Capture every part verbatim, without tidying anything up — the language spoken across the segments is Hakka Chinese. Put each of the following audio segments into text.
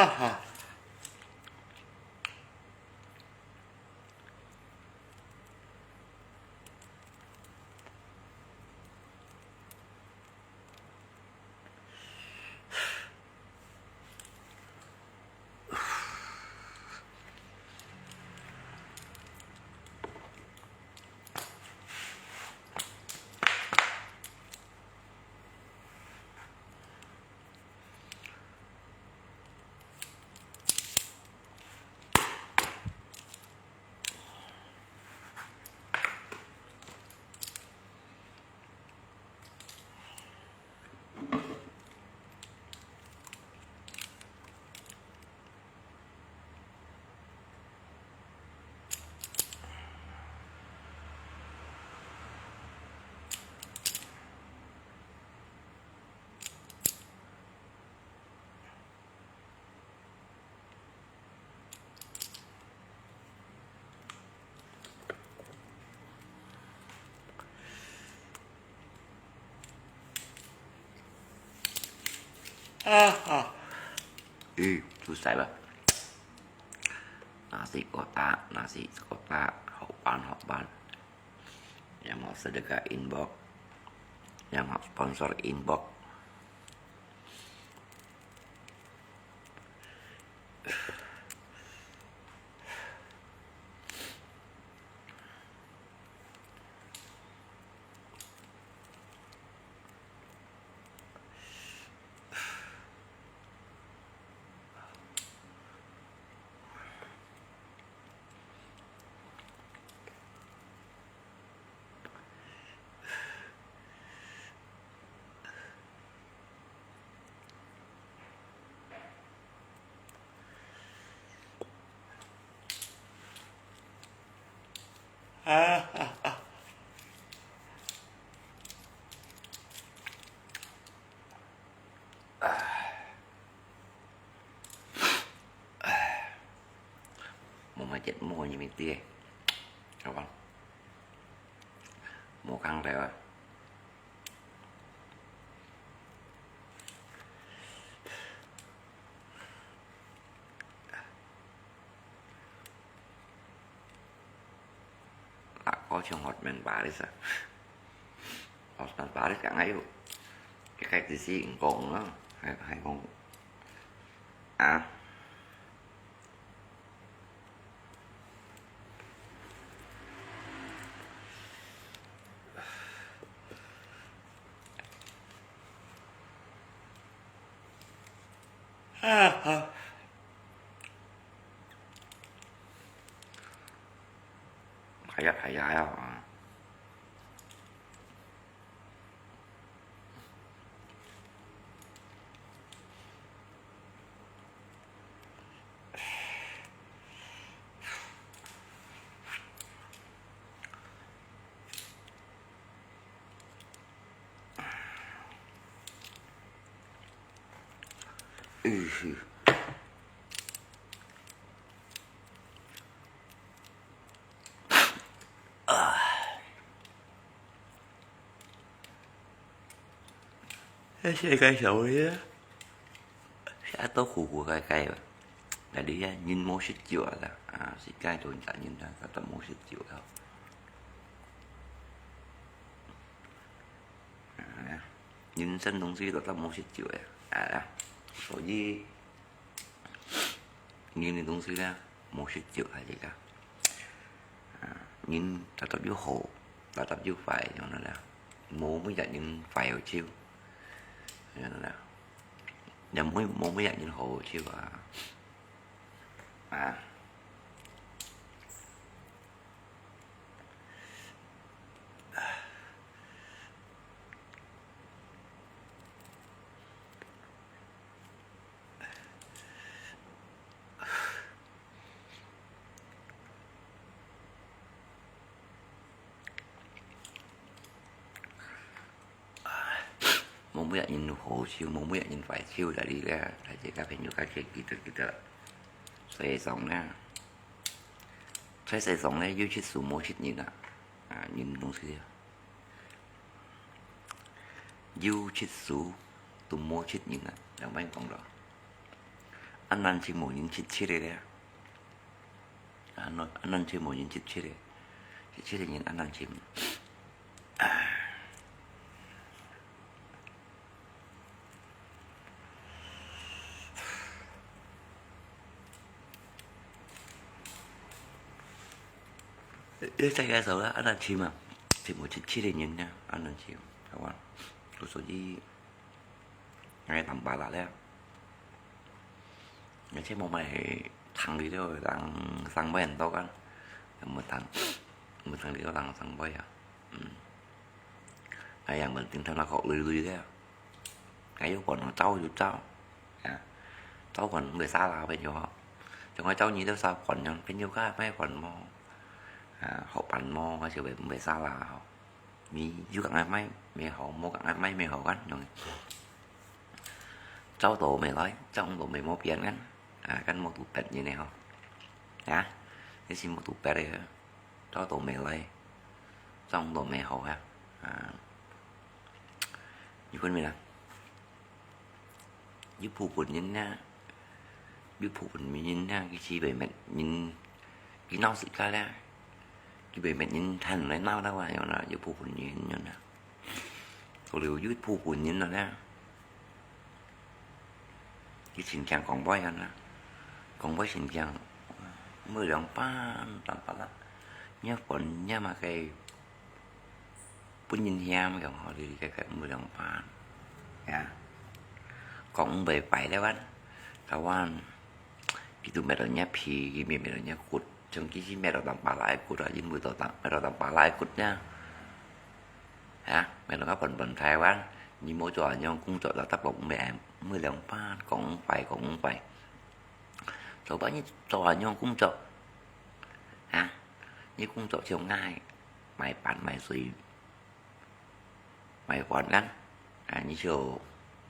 啊哈。啊哈。嗯，出色了。Nasi kotak, nasi kotak, hot bun, hot bun. Yang mau sedekah inbox, yang mau sponsor inbox.啊啊啊！唉，唉，無麼个節目，你們知，好吧？無空調啊。 Lah, kau cuma Hotman Paris ah. Hotman Paris kan ayo. Cái cái gì gì cũng có nữa. Hay hay không? À. Hay ah, hay ah. Cái世界上个啊，寫到苦苦該該啊，但係啊，人無食酒啊啦，啊，世界上有人啊，佢都無食酒啊。啊，人生東西都都無食酒啊，啊，所以 人个東西咧，無食酒係這个。啊，人特特有好，特特有壞，樣仔啦。無每隻人壞有酒，樣仔啦。也無無每隻人好有酒啊。啊。 無每隻人好酒，無每隻人壞酒，但係咧，大家朋友較記得記得，世上咧，在世上咧，有食酒無食人啊，啊，人東西啊。 有食酒都無食人啊，仰般講咯？恁難尋無人識七个咧。恁難，恁難尋無人識七个，識七个人恁難尋。這世界上啦，恁難尋啊，尋無識七个人啊，恁難尋，係嘛？故所以，𠊎摎爸爸咧，而且無買糖水了，人生活很多个，無糖，無糖水了，人生活啊，嗯。哎呀，問題聽到講累累个。 哎，有飯哦，走就走，啊，走飯毋會沙拉朋友吼。像𠊎走你兜沙飯樣，朋友家買飯無？啊，好飯無？還是會，毋會沙拉吼。你有共𠊎買，買好，無共𠊎買，買好kan，樣。走到毋會來，走到毋會無變kan，啊，kan無特別人个吼。啊，你是無特別个。 找到美麗，找到美好啊！啊，你分明啊，有部分人呢，有部分人呢，佢是為乜人，佢鬧自家咧，佢為乜人聽來鬧鬧啊，有啦，有部分人有啦。 過了有一部分人了呢，佢真驚講話啊，講話真驚，每兩班淡薄啦，若分若嘛个，分人嫌个吼，你个个每兩班，呀，講毋會擺了啊，台灣，佢都搣到若皮，佢搣搣到若骨，像佢是搣到淡薄啦个骨啊，因為到淡，搣到淡薄啦个骨呢。 啊，每日个本本台灣，你無做恁樣工作，就得講毋會，毋會兩班，講毋快，講毋快。做麼你做恁樣工作？啊，你工作像𠊎，賣飯賣水，賣飯kan？啊，你就，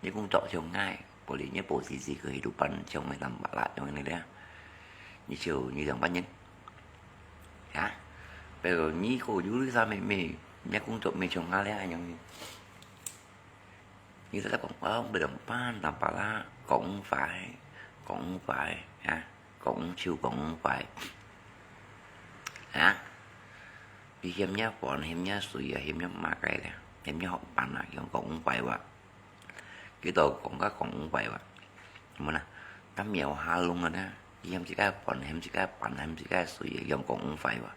你工作像𠊎，無你你無時時去到班像𠊎淡薄啦，像恁樣咧。你就，你兩班人。啊，比如你个有你啥物物，你工作毋像𠊎咧，恁樣。 你在講，哦，毋會兩班淡薄啦，講毋快，講毋快，啊，講毋就講毋快，啊，你嫌若飯，嫌若水啊，嫌若麼个咧，嫌若學班啊，用講毋快哇，佢都講甲講毋快哇，有無啦？但廟下弄啊呢，佢嫌自家飯，嫌自家飯，嫌自家水啊，用講毋快哇，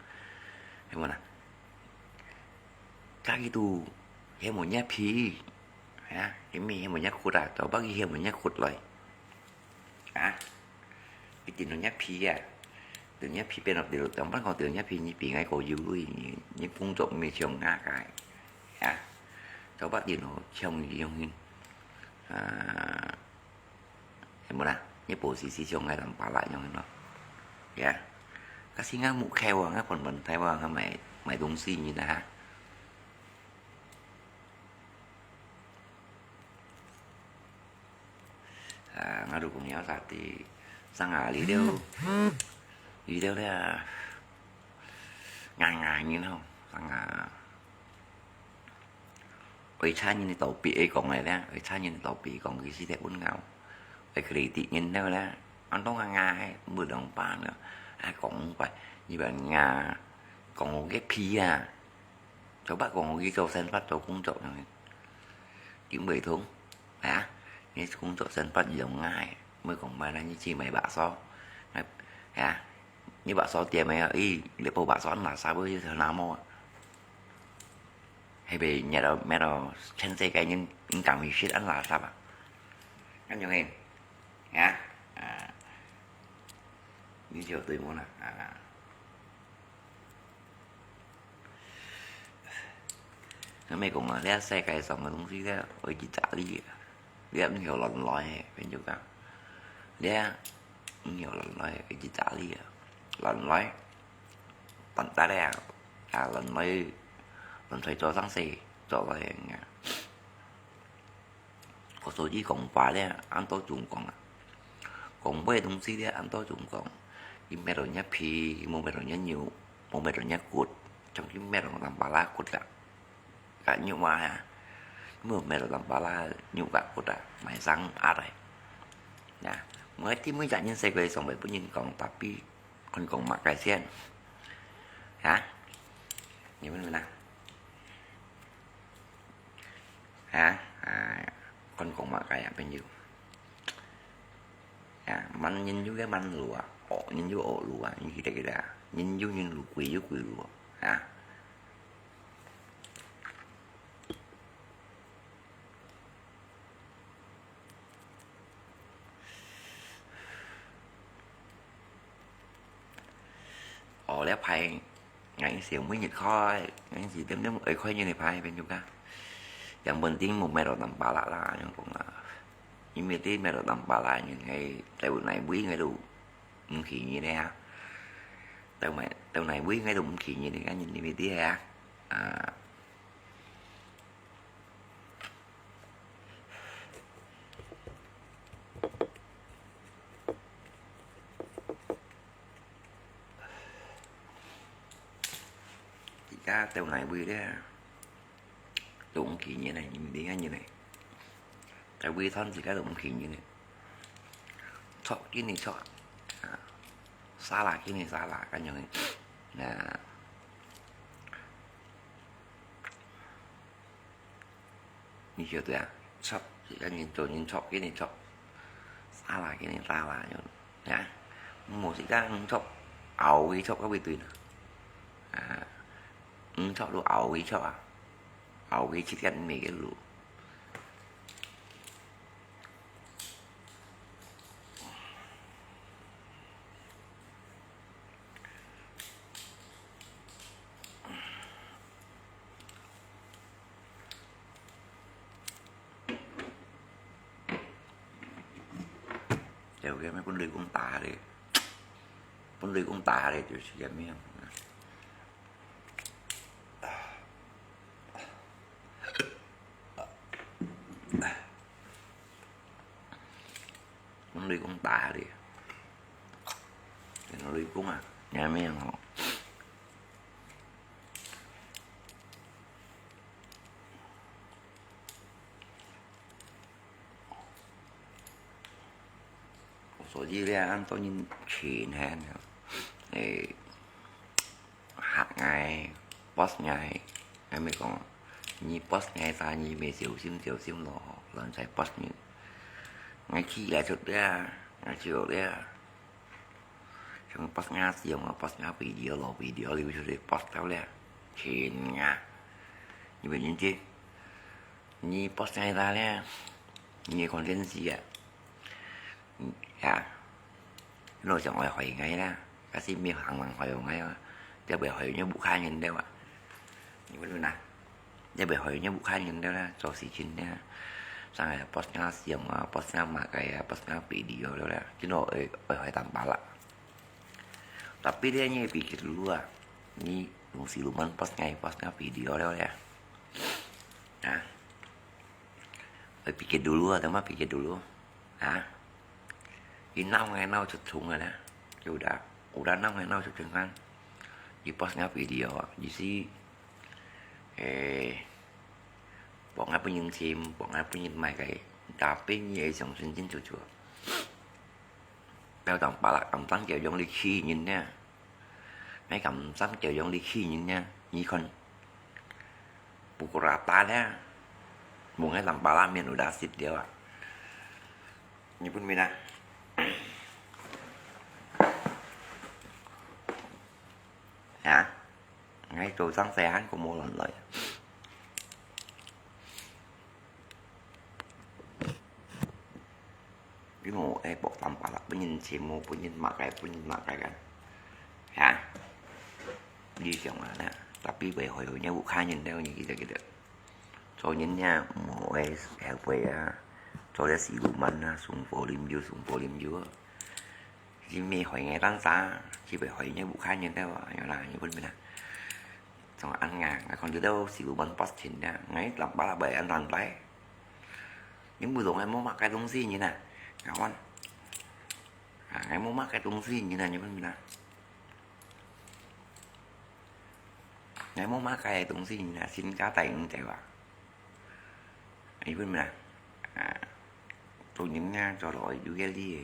有無啦？家己都嫌無若皮。 啊，佢乜嫌無若骨啊，做麼佢嫌無若骨來？啊，佢頂到若皮啊，頂若皮變到頂，當班講頂若皮，你比𠊎个有鐳，你，你工作毋係像𠊎个，啊，做麼頂到像樣形，啊，係無啦？你無時時像𠊎淡薄啦樣形咯，呀，可是𠊎目開哇，𠊎本本台灣，𠊎買，買東西你啦哈。 啊，𠊎都講了啥个，生啊，你兜，你兜咧，硬硬人吼，生啊，會差人个道理會講个咧，會差人个道理講，其實咧，阮講，會credit人兜咧，安到硬硬，毋會兩班个，啊，講毋快，你話硬，講个屁啊！ 做麼講佢做生活做工作呢？佢毋會通，啊？你工作生活用𠊎，毋會講買啦，你去買白燒，啊？你白燒店个啊，咦，你包白燒垃圾，你去拿毛啊？係咪熱到，熱到全世界人，人敢去食恁垃圾啊？恁樣个，啊？啊，你就對無啦，啊？ 𠊎乜講啊，這世界上个東西咧，會去查理啊，這毋曉亂來个，朋友講，這毋曉亂來，會去查理啊，亂來，亂打咧啊，啊，亂來，亂來做生事，做來个啊。 所以講話咧，恁多種講啊。講話个東西咧，恁多種講。佢搣到若皮，佢無搣到若肉，無搣到若骨，總之搣到淡薄啦骨啦，甲肉啊，無搣到淡薄啦肉甲骨啊，賣生鴨來。呀， 𠊎知每隻人細個上背分人講，tapi看講麼个先。啊？你問問啊？啊？啊，看講麼个啊，朋友？啊，慢人有个慢路啊，惡人有惡路啊，你記得記得啊？人有人路，鬼有鬼路啊。 哦，這排，𠊎係每日開，𠊎係點點愛開人个排，朋友啊。Yang penting無買到Tampalak啦，恁樣講啦。因為你買到Tampalak，人係到哪位𠊎都毋去你个啊。到哪，到哪位𠊎都毋去你个，因為你个啊。啊。 自家到哪位咧，都毋去人呢，你毋知个人呢。在微信自家都毋去人呢。Chop今日chop，啊，salah今日salah，恁樣个。啊。 你曉得啊？Chop，自家人做人chop，今日chop，salah今日salah，啊，無自家人chop，後尾chop个會對啦。啊，毋chop就後尾chop啊，後尾七天毋个路。 就个咩分雷公打咧，分雷公打咧，就是个咩。 分雷公打咧，分雷公啊，你還沒有吼。所以咧，恁多人錢係，誒， 嚇𠊎，post𠊎，𠊎咪講，你post𠊎啥，你咪小心小心咯，人在post你。𠊎去來出咧，𠊎就咧，像post𠊎相啊，post𠊎video咯，video流出去post到咧，錢啊，你咪認真，你post𠊎啥咧，你个content死啊！ 呀，你想愛害𠊎啦，可是無行人害𠊎啊，這會害人屋下人了啊。你問問啊，這會害人屋下人了啦，做事情了。上海post𠊎相啊，post𠊎麼个啊，post𠊎video了啦，今日愛，愛害Tampalak。Tapi咧，你pikir dulu啊，你用siluman post𠊎，post𠊎video了咧。啊？ Pikir dulu啊，等下pikir dulu。啊？Ini鬧𠊎鬧出蟲个啦，有啦，有啦鬧𠊎鬧出蟲啊。你post𠊎video啊，你係，誒，幫𠊎分人尋，幫𠊎分人買个，tapi你會相信真做做。Tampalak，敢當叫用你去人呢？ 你敢毋敢叫用你去人呢？你看，pukul rata呢，無𠊎Tampalak面有得食了啊！你分明啊？啊？𠊎做生細漢个無亂來。 你無愛幫Tampalak分人錢，無分人麼个，分人麼个个，哈？你想啊啦，tapi會害人屋下人了，你記得記得。做人呀，無愛後悔啊，做了siluman啊，sumpo limju，sumpo limju啊。 你無害𠊎單儕，只會害你屋下人了啊，有啦，你分明啊。像恁樣，𠊎看到siluman post錢啊，𠊎Tampalak會恁難來。你毋懂𠊎無麼个東西人啊，𠊎講，啊，𠊎無麼个東西人啊，你分明啊。𠊎無麼个東西人啊，身家帶毋走啊。 你分明啊？啊，做人啊，做落有个理个。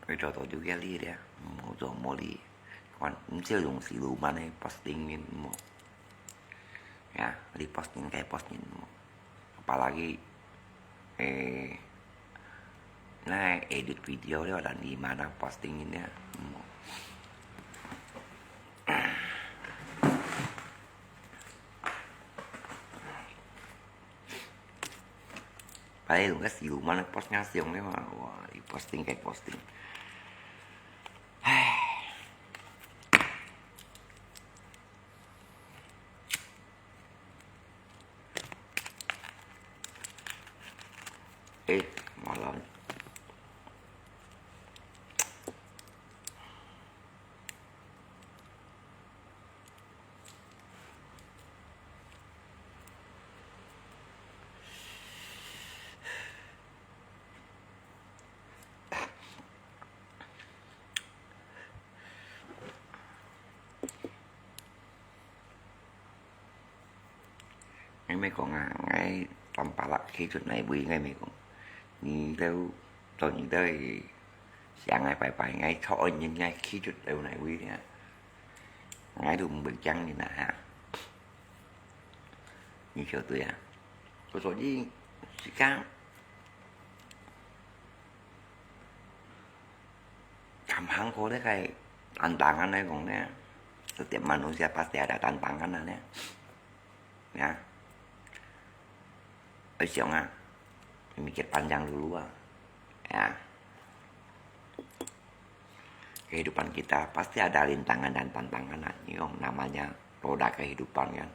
會做到就係你咧，毋好做無理。看，毋少用時路慢个posting人，毋好。Ya，你posting該posting，毋好。Apalagi，誒，那edit video咧，難理慢啊，posting人咧，毋好。 Padahal用个時路慢，post ngah上了嘛，哇，你posting該posting。唉。誒，無啦。 𠊎乜講啊，𠊎當巴拉企出哪位，𠊎乜講，你兜，做你兜个，想𠊎拜拜，𠊎討人，𠊎企出到哪位呢？𠊎都毋會驚人啊，哈。你曉得啊？所以，自家 Gampang ko咧，該tantangan來講咧，setiap manusia pasti ada tantangan呢。Ya，愛想啊，mikir panjang dulu啊。Ya，kehidupan kita pasti ada rintangan dan tantangan啊，因為namanya roda kehidupan kan。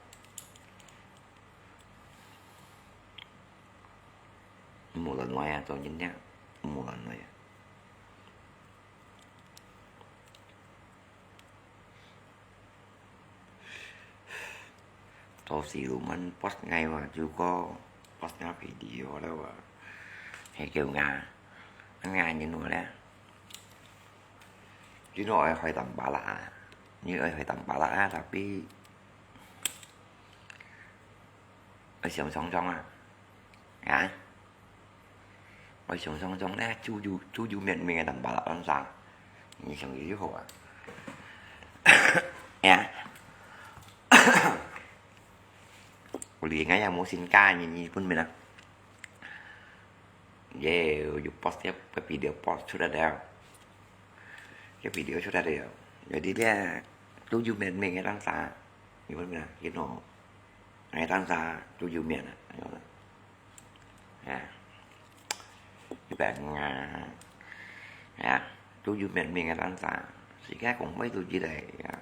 無論愛啊，做人啊，無論愛啊。到時路慢post𠊎話，就過post𠊎video了啊。係叫𠊎，𠊎人話咧，你愛開tanpa啦啊，你愛開tanpa啦啊，tapi 愛想像像啊，啊，愛想像像咧，就有，就有面面个tanpa啦，當然，你想佢就好啊。呀，有理，𠊎也無先加你，你分明啊。也有 post 个 video post 出來了，个 video 出來了，有啲咧，都有面面个當然。 你分明啊，you know，哎，當然就有面啊，哎，一般啊，哎，就有面面个當然，自家講話都之類啊，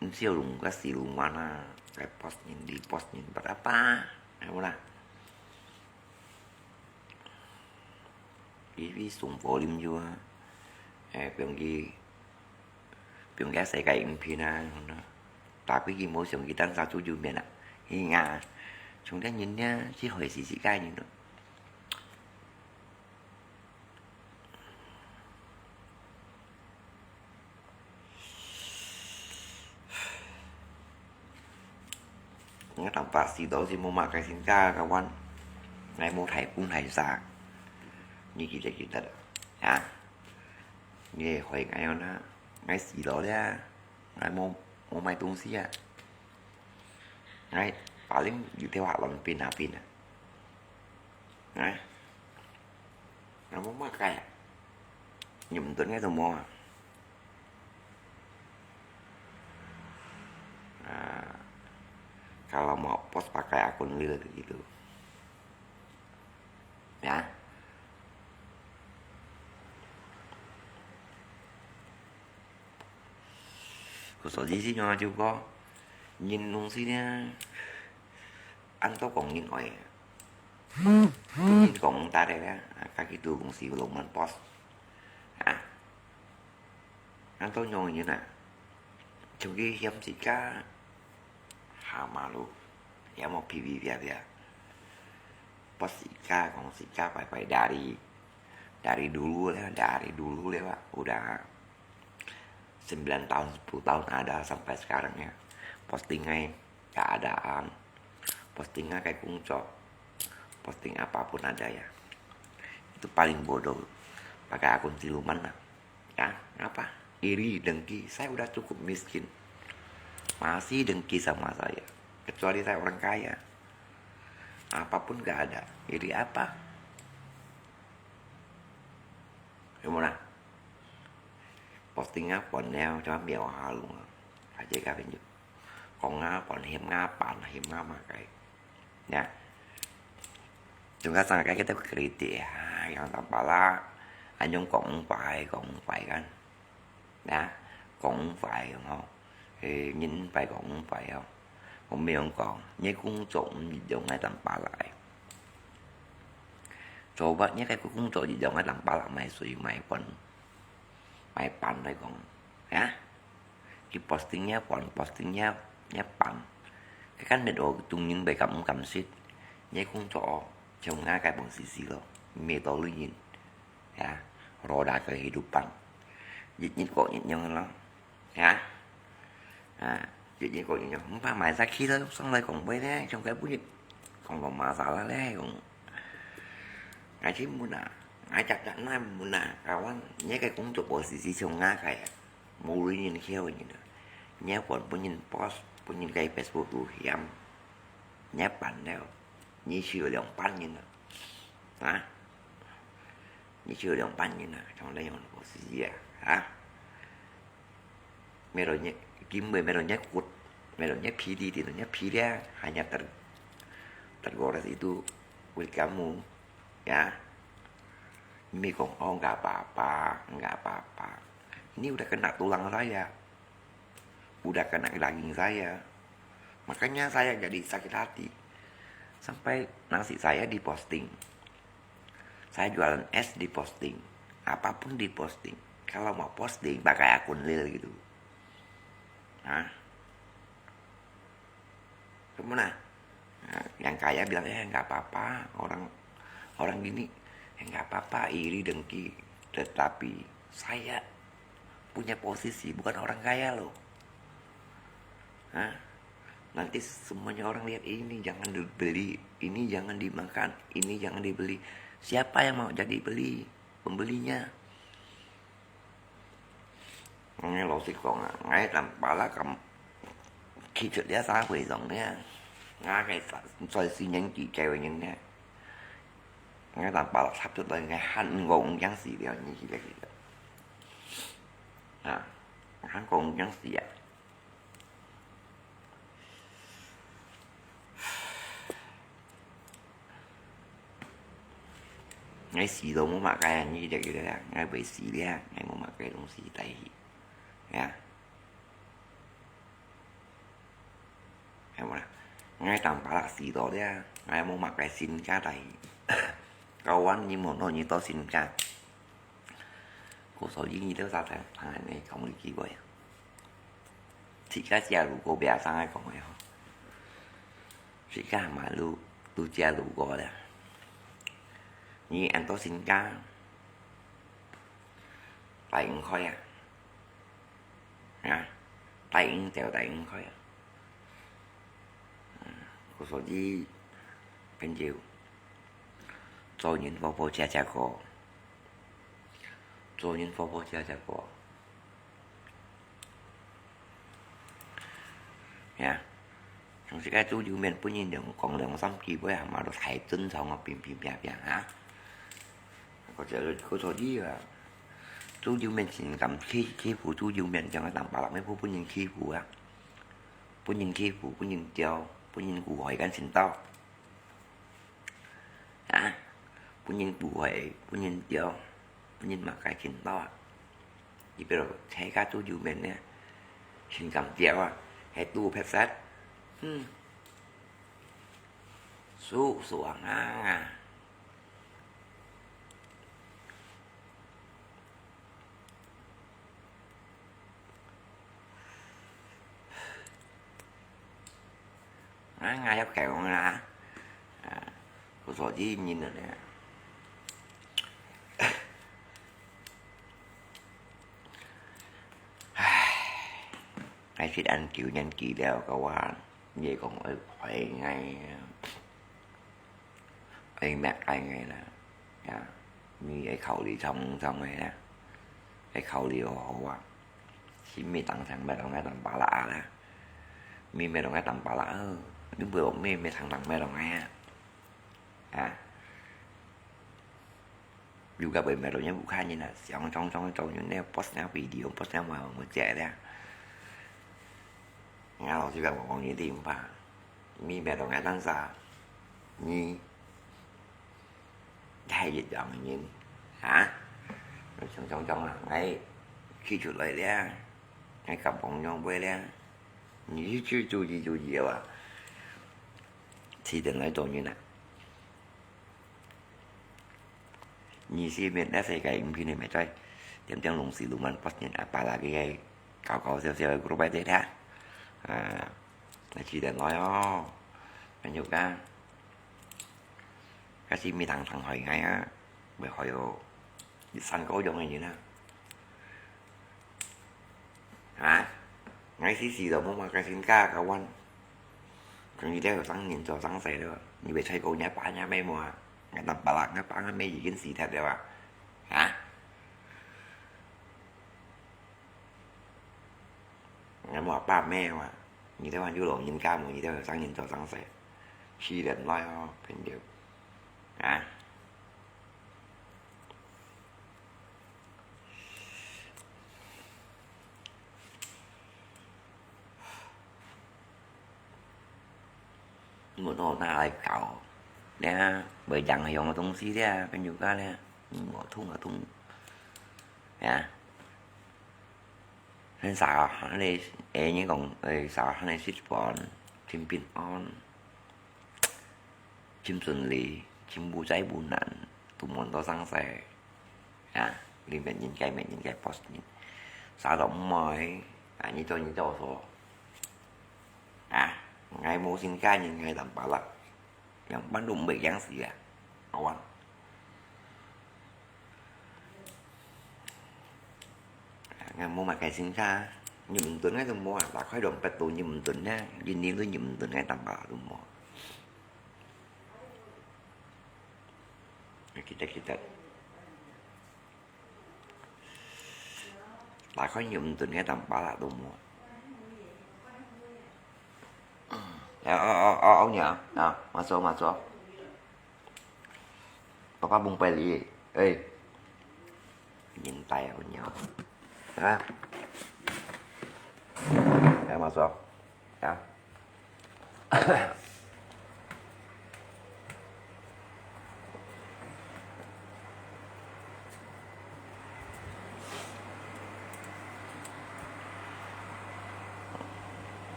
你笑容个笑容啊，該post人，你post人，不得吧，係無啦？ 佢，佢送volume就啊，誒，放佢，放佢世界影片啊，但係佢無想佢當下做有名啊，佢啊，從前人呢，只會係自家人咯。 𠊎頭擺時都係無麼个身價个，𠊎，𠊎無大本大儕，你記得記得啊？你會害𠊎樣啊？𠊎死了咧，𠊎無，無買東西啊！𠊎paling有條下亂變啊變啊！哎，𠊎無麼个啊！你毋懂𠊎做麼啊？ Ah, kalau mau post pakai akun real gitu. Ya. Khusus di sini juga, nyin nung sini, anto kong nyin oi. Nyin kong tadi ya, kaki tu kong si belum post. Ah, 恁多樣人啊，像佢嫌自家下馬路，也無皮皮啪啪。Pas自家講自家拜拜dari, dari dulu lah, dari dulu lah, udah sembilan tahun, sepuluh tahun ada sampai sekarang ya. Posting ai keadaan, posting ai 工作, posting apapun ada ya. Itu paling bodoh. Pakai akun siluman lah. Ya, ngapa? Iri dengki, saya udah cukup miskin. Masih dengki sama saya. Kecuali saya orang kaya. Apapun gak ada. Iri apa? Yomona? Posting apa neo, cuma miao halu. Aja ka pinjuk. Kong apa, him ngapa, him ngapa kai. Ya. Chúng ta sang cái cái kritik ya, yang tampala, anh Dũng cũng không phải, cũng không phải kan. Ya, cũng không phải không? Thì nhìn phải cũng không phải không? Cũng không có, như cũng trộm gì dòng ngay tampala. Coba như cái cũng trộm gì dòng ngay tampala, mày suy mày pun, mày pan đây cũng, ya. Ki posting nya pun, posting nya, nya pan. Cái kan net ở tung những bài cảm cảm xúc. Như cũng trộm, trong ngay cái bằng xì xì lo. Mê tao lui nhìn. Ya, roda kehidupan. Jit-jit kok jit nyong lo. Ya. Ha, jit-jit kok jit nyong. Empa mai sa khi lo, sang lai kong bai le, trong kai bunyi. Kong kong masalah le, kong. Ngai chi muna. Ngai chak chak nai muna. Kawan, nye kai kong chok posisi trong nga kai. Mu lui nyin khiau nyin. Nye pon bunyi post, bunyi kai Facebook tu hiam. Nye pan leo. Nyi siu liang pan nyin. Ha? Nyi siu liang pan nyin, trong lai yong posisi ya. Ha? Mê lo nye, kim mê mê lo nye kut, mê lo nye phi đi, đi lo nye phi đi, hanya ter, tergores itu kulit kamu, ya. Mê kong, oh, nggak apa-apa, nggak apa-apa. Ini udah kena tulang saya. Udah kena daging saya. Makanya saya jadi sakit hati. Sampai nasi saya diposting. Saya jualan es diposting. Apapun diposting. Kalau mau posting, pakai akun lil gitu. Nah. Semua nah. Nah, yang kaya bilang, "Eh, nggak apa-apa, orang, orang gini, eh, nggak apa-apa, iri dengki." Tetapi saya punya posisi bukan orang kaya loh. Hah? Nanti semuanya orang lihat, "Ini jangan dibeli, ini jangan dimakan, ini jangan dibeli." Siapa yang mau jadi beli, pembelinya? 𠊎老實講啊，𠊎當巴拉敢去出這社會上呢，𠊎个在四年級个人呢，𠊎當巴拉插出來，𠊎喊講毋驚死了，你記得記得。啊，喊講毋驚死啊。 𠊎死都無麼个，你記得記得啊，𠊎會死了，𠊎無麼个東西帶去，呀。係無啦？𠊎當巴拉死到了，𠊎無麼个身家帶去。Kawan，你無拿你到身家。 故所以你兜啥人，人安尼講你機會啊？自家食路過，別人愛講个吼。自家嘛路，都食路過了。你安到身家，大應該啊，啊，大應就大應該啊。嗯，故所以，朋友，做人好好食食个。 做人好好食食个。呀，像這个豬油麵分人兩講兩三句話啊，嘛都太正常啊，乒乒乓乓啊。或者，或者你啊，豬油麵真敢欺，欺負豬油麵，像个當巴拉咩，分人欺負啊，分人欺負，分人吊，分人誤會个程度。 啊，分人誤會，分人吊，分人麼个程度啊？你比如大家都有面呢，心肝吊啊，還都拍殺，嗯，舒爽啊！ 啊，𠊎愛講啦，啊，故所以人了呢。唉，𠊎係恁久年紀了，个話，你講愛陪𠊎啊。 愛咩愛𠊎啦，呀。你愛考慮長長个啦，愛考慮好好啊。係乜當長，乜當个當巴拉啊啦，乜乜當个當巴拉啊，你毋好乜乜長長乜當个啊。啊，有个會乜當个有看人啊，想長長个做人呢，post那video，post那麼麼姐啦。我老實講，我講你聽吧。 你乜當个當啥？你係一樣个人，啊？像像像啊，𠊎企出來了，𠊎甲朋友會了，你去注意注意啊，遲點來做人啊。 你係面那世界影片裡面在點點東西，luman post人啊，把那个搞搞笑笑个group仔啦。啊，那記得來哦，朋友啊，該係乜當當害𠊎啊，會害哦，一山高樣个人啊。 啊，𠊎死死都無麼个身家，kawan。Kang你兜生人做生事了，你會在乎你爸你姆無啊？𠊎當巴拉，𠊎爸𠊎姆已經死忒了啊！啊？𠊎無爸姆啊！你兜還有老人家無？你兜生人做生事，自然來哦，朋友。啊？ 你無拿來搞，這會影響个東西這，朋友啊這，你無通啊通，呀。恁啥啊，恁个，誒，你講，誒，啥，恁个食飯，真平安。 真順利，真無災無難，都無多生事。啊，你罵人該罵人，該post人，啥都毋愛，啊，你做你做錯。啊，𠊎無身家人，𠊎當巴拉，樣般都毋會樣式啊，好啊。 𠊎無麼个身家，你毋准𠊎都無啊，打開兩百度你毋准呢，一年都你毋准𠊎當巴拉都無。記得記得，打開你毋准𠊎當巴拉都無。哦哦哦哦，你啊，啊，masuk masuk。 爸爸，mông peli, eh. Minta ya punya. Ha? Ya, masuk. Ya.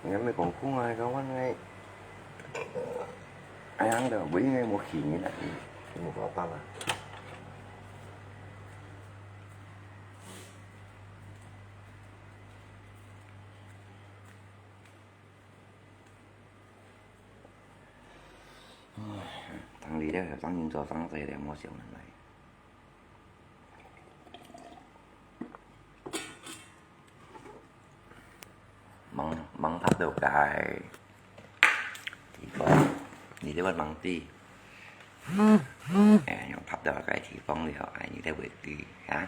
Ngăn mày còn khung ai kau ăn ngay. Ai ăn được, bữa nay một khỉ như này. Một có tao à. Thằng đi đấy, thằng nhìn cho thằng dây đấy, mua xíu này này. Măng, măng thắp đầu cái thì có, nhìn thấy bật măng ti. À, nó thắp đầu cái thì phong thì họ ai nhìn thấy bật ti, hả?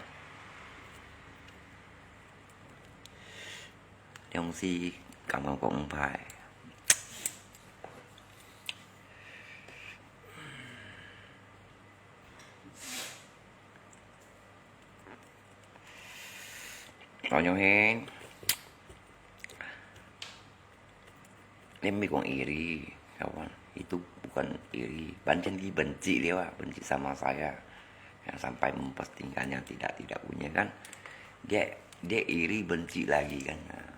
Thì ông si cảm ơn cũng phải. Tanya hen. Dia ambil kong iri, kawan. Itu bukan iri. Banyak di benci dia, Wak. Benci sama saya. Yang sampai mempostingkan yang tidak-tidak punya kan. Dia, dia iri benci lagi kan. Nah.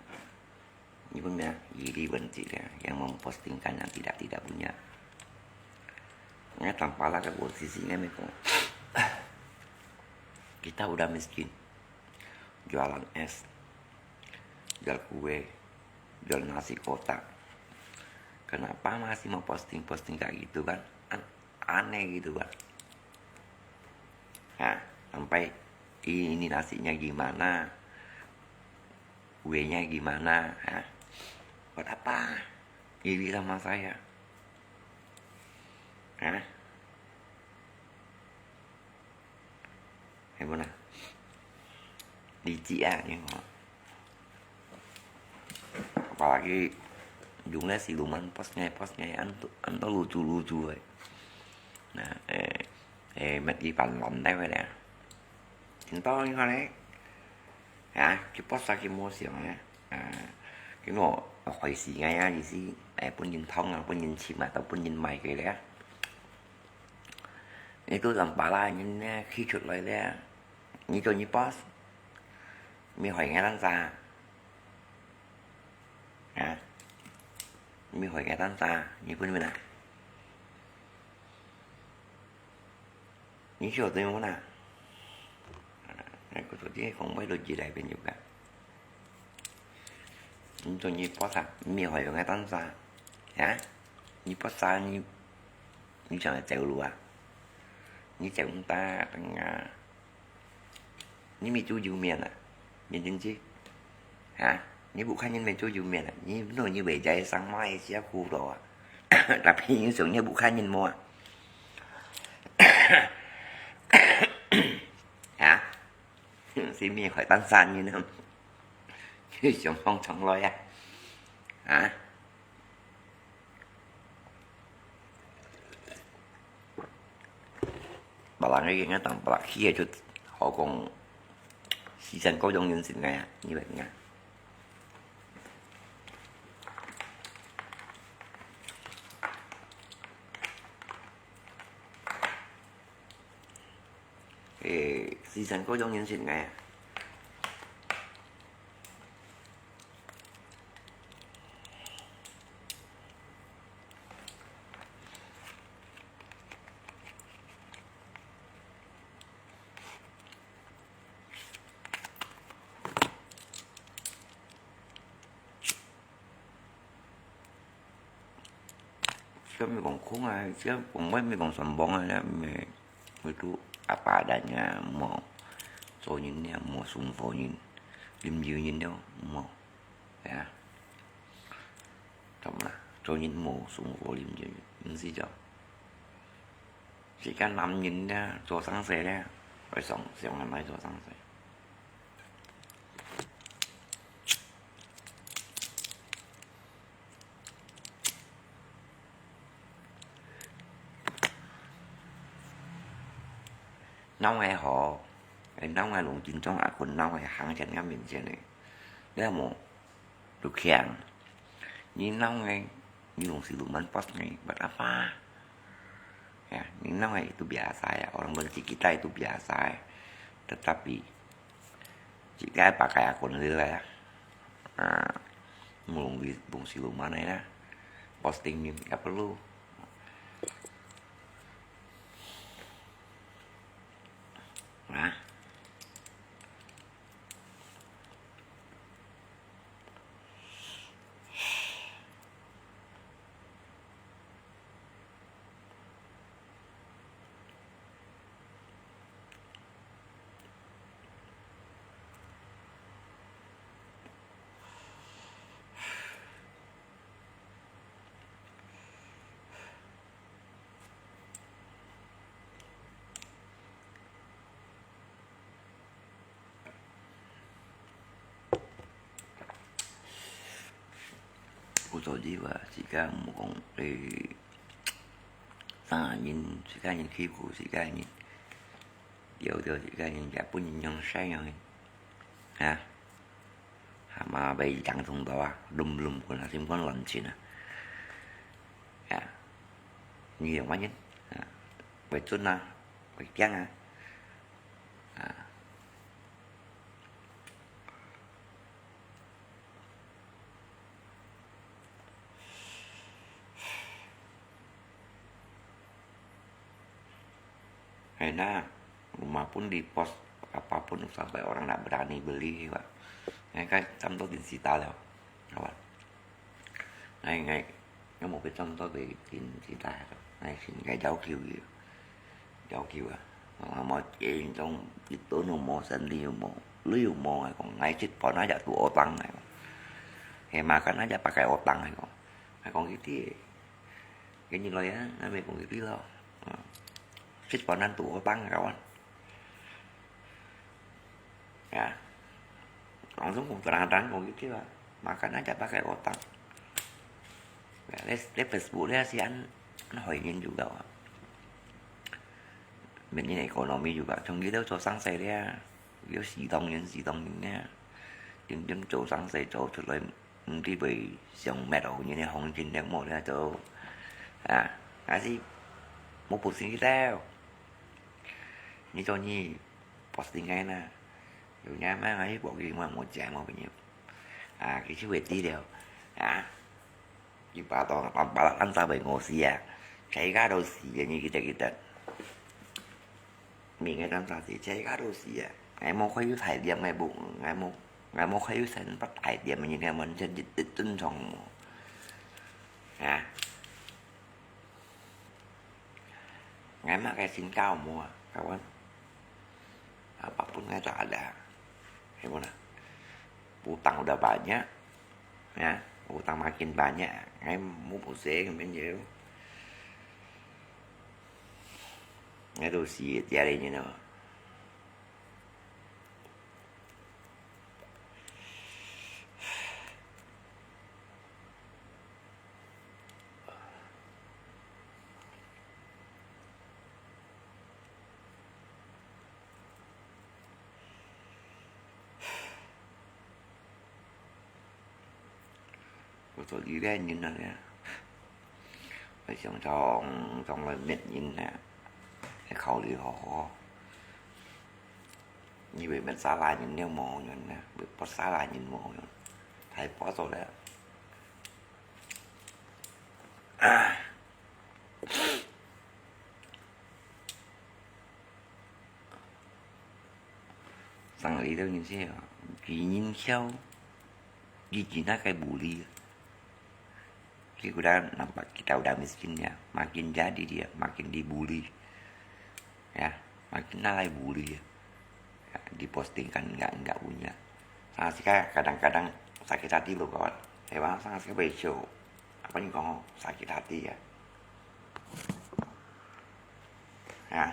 Ini pun ya, iri benci dia yang mempostingkan yang tidak-tidak punya. Ngai tampala ke posisi ngai meko. Kita udah miskin. Jualan es, jual kue, jual nasi kotak. Kenapa masih mau posting-posting kayak gitu kan? An-, aneh gitu kan. Nah, sampai ini nasinya gimana? Kuenya gimana? Hah? Buat apa? Iri sama saya. Ha? Hay mana? Licik ah, ni ho. Apalagi dùng le siluman, pos ngai, pos ngai, anto, anto lucu-lucu ai. Nah, eh, eh, met ipan lon tai wai le. Anto ni ho le. Ha,佢pos sa佢無想咧。啊，佢無害死𠊎啊，意思，哎，分人捅啊，分人尋啊，都分人賣佢咧。你都讓巴拉人咧，企出來咧，你做你 boss，你害𠊎單儕。啊？你害𠊎單儕，你分分啊？ 你曉得無啦？哎，我昨天講，我都記得很久个。你做你 boss啊，你害𠊎單儕，啊？你 boss 啊，你，你想要走路啊？你走毋得啊！你乜做有面啊？眼睛去，啊？你不看人乜做有面啊？你弄你回家上班也辛苦了啊！Tapi你想你不看人無啊？ 啊？係乜害單儕人啊？你想放長來啊？啊？Barang lagi ingat tang, barang kia就好講，世間各種人性个啊，你明啊？ 誒，世間各種人性个。 這毋係講空啊，這講，毋係講算忙啊，這毋係，佢都阿爸等啊，無做人了，無生活人，啉酒人了，無，係啊。怎麼啦？做人無生活啉酒人，毋係就？自家男人了，做生事了，愛想，想下來做生事。 鬧个好，鬧个龍金忠啊，佢鬧个行前个面前个，你有無？都強。你鬧个，你用siluman pos个，buat apa？Ya，你鬧个itu biasa ya，orang benci kita itu biasa ya。Tetapi，自家pakai akun lila ya。啊，無用，無用siluman个啦，posting你也perlu。 啊。 有道理哇，自家毋好講，誒，生人，自家人欺負自家人，了了自家人也分人用勢樣个，啊。 Hama bai jang sung to ah, lum lum kun ah, sim kun lon chin ah. Ya. Ni yang wanyin. Ya. Bai chun ah, bai kiang ah. Ya. Hai na, rumah pun dipos, apa pun sampai orang ndak berani beli, Pak. Ngai kan 差不多 din sita liao, kawan. Ngai, ngai, ngai 無去差不多 din sita, ngai sin ngai jauh kiu, jauh kiu ah. Mau, mau, eh, dong, itu nu mau sendiri mau, lu mau, ngai kong, ngai cit pon aja tu otang, ngai kong. He makan aja pakai otang, ngai kong. 啊，講佢知，今日來啊，那麼講佢知咯。啊，食飯難度好當啊，kawan。啊，langsung講terang-terang講佢知啊，makan aja pakai otak。你，你Facebook你係恁，恁害人juga啊。Made in economy juga，從佢兜做生意咧，有四當人、四當人咧，真正做生意做出來，毋知會上滅哦，人个行情了無了做。啊，還係無不信佢兜。你做你posting个啦，有人買，還係無佢，我無錢，無朋友。啊，佢就會知了。啊。 Ibarat orang tampal kan sampai ngosi ya. Saya kado si ya ni kita-kita. Mình cái tâm sa si, saya kado si ya. Ngai mo khayu thai diam ngai bu, ngai mo, ngai mo khayu sen pat thai diam ni ngai mon chân dit dit tun chong mo. Ha. Ngai mak cái xin cao mo, kawan. Apapun ngai tak ada. Kamu nah. Utang udah banyak, ya, utang makin banyak, ngai mu pusing, men jeu. Ngai tu si tiada ini no. Có tôi đi ra nhìn là nè. Phải sống trong, trong là mệt nhìn nè. Cái khẩu đi hò hò. Như vậy mình xa lai nhìn nêu mồ nhuận nè. Bị bớt xa lai nhìn mồ nhuận. Thầy bớt rồi đấy. Sang lý đâu nhìn xem. Chỉ nhìn theo. Chỉ chỉ nói cái bù lý. Khi udah nampak kita udah miskin ya, makin jadi dia, makin dibully. Ya, makin nalai bully ya. Ya, dipostingkan enggak, enggak punya. Sangat sih kadang-kadang sakit hati loh kawan. Hewan sangat sih besok. Apa ni kong sakit hati ya. Ya.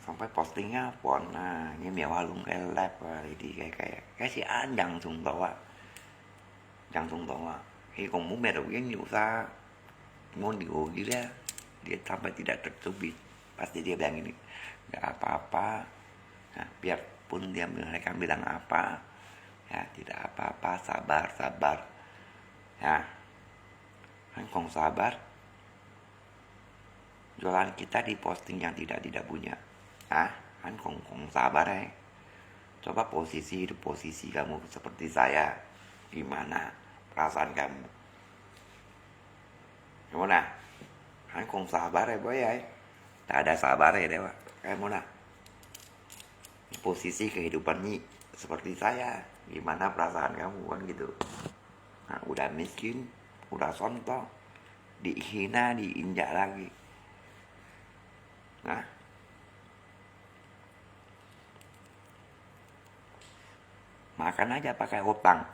Sampai posting apa nah, ini mewah lung kelep, jadi kayak, kayak, kayak si anjang sung tawa. Jang sung tawa. Khi kong mu mệt rồi, nhiều sa. Muốn điều gì đó. Dia sampai tidak tercubit. Pasti dia bilang ini, "Nggak apa-apa." Nah, biarpun dia mereka bilang apa, ya, tidak apa-apa, sabar, sabar. Ya. Kan kong sabar. Jualan kita diposting yang tidak, tidak punya. Ah, kan kong, kong sabar eh. Coba posisi itu, posisi kamu seperti saya. Gimana perasaan kamu? Kamu nah, kan kong sabar eh, boy eh. Tak ada sabar eh, dewa. Kamu nah. Posisi kehidupan ni seperti saya. Gimana perasaan kamu kan gitu. Nah, udah miskin, udah sontok, dihina, diinjak lagi. Nah. Makan aja pakai utang.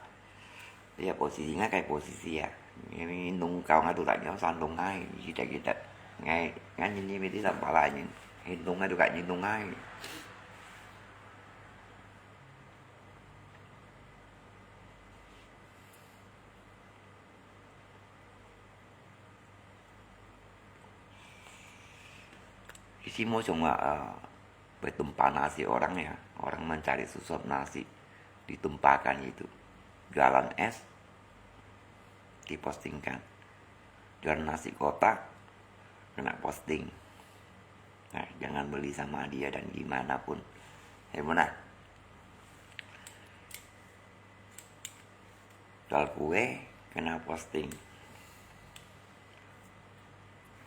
Ya, posisinya kayak posisi ya. Ini nungkau ngadu tak nyawa sandung ai, kita-kita. Ngai, ngai ini mesti sampah lain. Hindung ngadu kak nyindung ai. Isi mo cuma, eh, bertumpah nasi orang ya, orang mencari sesuap nasi, ditumpahkan itu. Jualan es, dipostingkan. Jualan nasi kotak, kena posting. Nah, jangan beli sama dia dan gimana pun. Hei, mana? Jual kue, kena posting.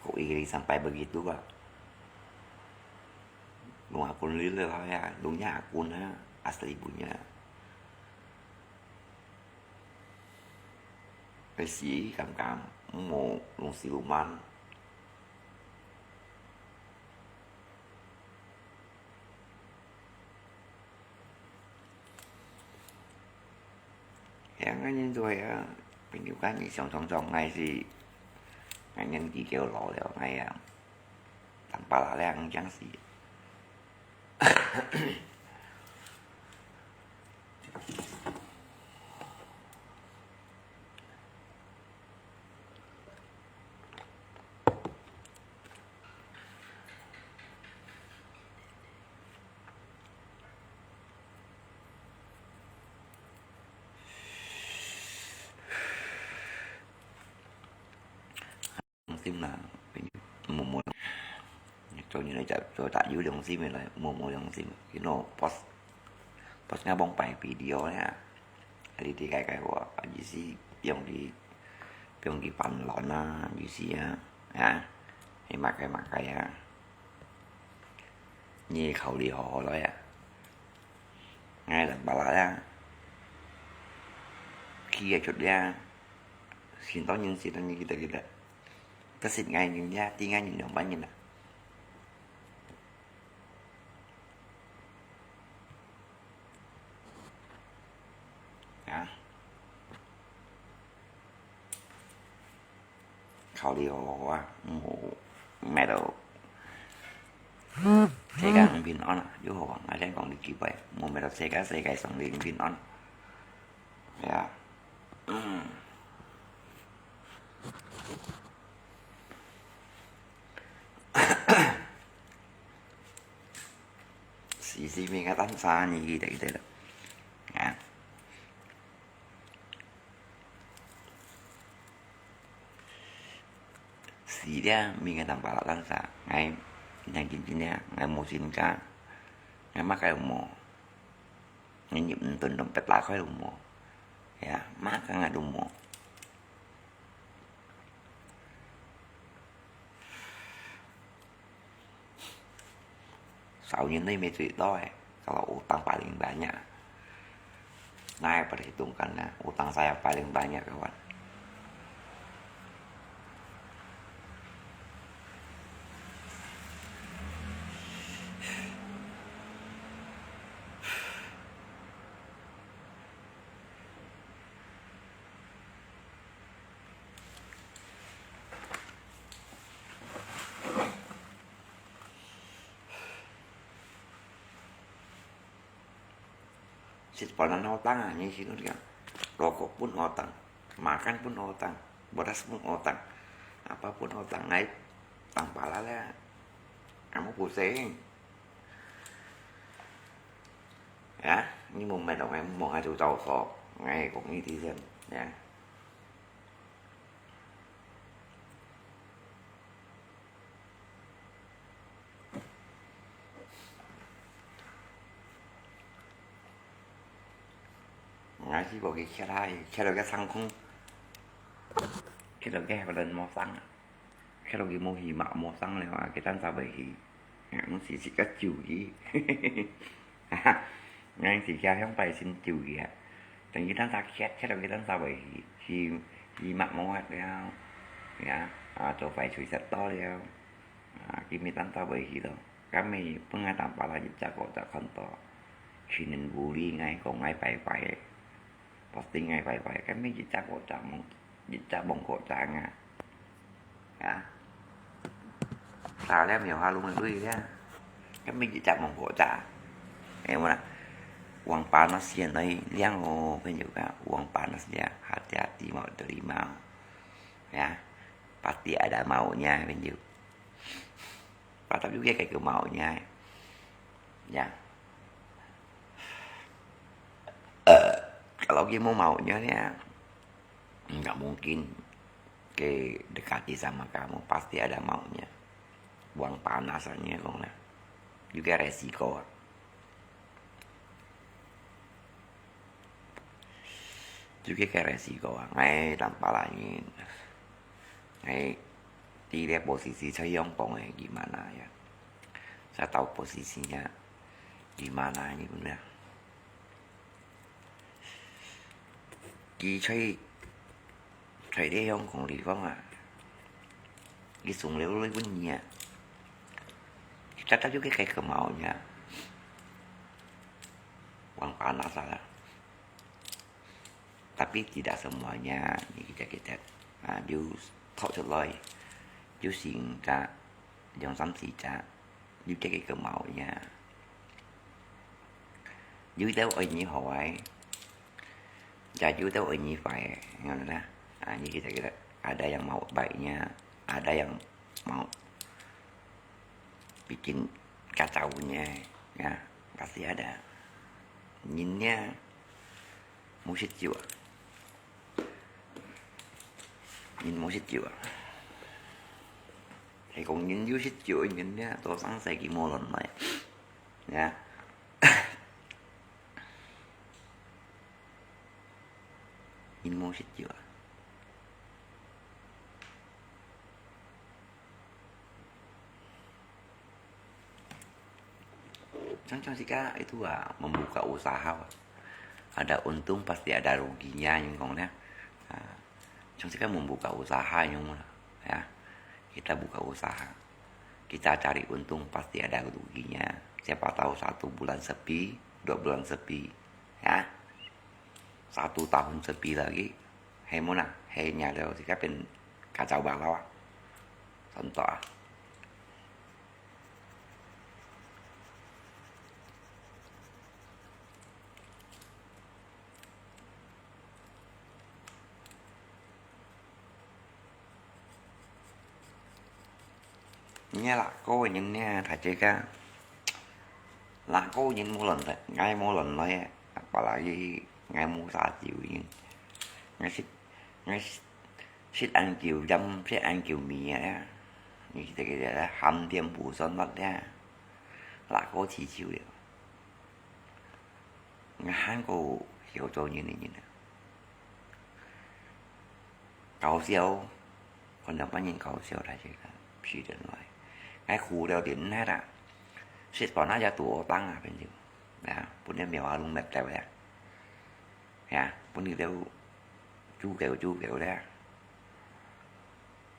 Kok iri sampai begitu, Pak? Lung akun lila ya, lungnya akun ya, asli punya. Besi kam-kam, mo lung siluman. Yang anjing tu ya, 朋友間你想想想，𠊎係，𠊎年紀較老了，𠊎啊，當巴拉咧，恁樣死。良心啦，無，無，做人來做，做大有良心个來，無，無良心。You know，boss，boss，𠊎望擺video呢，你知該該話，意思用佢，用佢反亂啊，意思啊，啊，係麼个麼个啊，你考慮好好來啊，𠊎當巴拉啊，企業出啊。 先到人，先到人，記得，記得。可是𠊎人呀，對𠊎人兩萬人啊。啊？考慮好好啊，毋好，毋係咯。世界毋平安啊，又好啊，𠊎先講你幾擺，毋係咯，世界，世界上你毋平安。 係啊，嗯。時時命个單啥，你記得，記得了。啊。時時命个單巴拉單啥，𠊎，𠊎真真个，𠊎無身家，𠊎麼个都無。 你入毋到，攏別打開都無。係啊，麼个𠊎都無。少年人最多个，kalau utang paling banyak. Nah, perhitungkan nah, utang saya paling banyak, kawan. Sit panan utang, ah, ni sino dia. Rokok pun utang, makan pun utang, beras pun utang, apa pun utang, naik utang pala lah. Kamu pusing. Ya, ni mong mai dong, mong aju tau so, ngai kong ni ti sen, ya. Ngai si bo ki kira, kira ka sang kong, kira ka hapa dan mo sang. 看到佢無魚肉無生了啊，佢單儕會去，啊，毋係自家救佢。𠊎自家向百姓救佢啊。等佢單儕歇，看到佢單儕會去，魚，魚肉無了，呀，啊，做壞事食多了，啊，佢咪單儕會去咯。今日分𠊎當巴拉一隻个隻看到，去年無理𠊎講𠊎拜拜个。 Posting ngai pai-pai, kami cicak kocang, cicak bongkok canga. Ya. Salah myo halung lui ya. Kami cicak bongkok cang. Eh, mana? Uang panas yan, oi, liang o, penjuka. Uang panas ya, hati-hati mau terima. Ya. Pasti ada maunya, penjuk. Patap juga kayak ke maunya. Ya. Eh, kalau dia mau maunya ya, nggak mungkin ke dekati sama kamu, pasti ada maunya. Buang panas aja kong nah. Juga resiko. Juga ke resiko, ngai tanpa lain. Ngai tidak posisi saya yang kong gimana ya. Saya tahu posisinya gimana ini benar. 佢在，在這香港地方啊，佢送了你分你啊，佢早早就去開個毛呢，王八拿啥啦？ Tapi tidak semuanya，你記得記得啊，有拖出來，有四五隻，兩三四隻，有這個毛呀。有兜愛你好个，也有兜愛你壞个，你看啦。啊，你記得記得，ada yang mau baiknya，ada yang mau bikin kacau-nya，ya，pasti ada。人呢， 無食酒啊，人無食酒啊。係講人有食酒个人呢，做生事佢無亂來，呀。人無食酒啊。 Macam-macam sikit itu ah membuka usaha. Ada untung pasti ada ruginya，你講呢？啊，像這個 membuka usaha，你講啦，ya。Kita buka usaha, kita cari untung pasti ada ruginya. Siapa tahu satu bulan sepi, dua bulan sepi, ya. Satu tahun sepi lagi, hay muna, hay nyalo sika pin kacau balau ah. Contoh ah. Ngiak lakau ngiak ngiak，大家lakau ngiak無亂來，𠊎無亂來，apalagi𠊎無啥酒，𠊎食，𠊎食，食恁久，飲食恁久味啊，你這個喊點補酸辣啊，lakau起酒了。 𠊎還過曉做人个人啊。搞笑，看到別人搞笑，大家時間來，𠊎苦了忍忒啦。食飯啊也肚屙枋啊，變成，啊，分人廟啊攏滅掉了，啊，分佢兜煮狗煮狗了。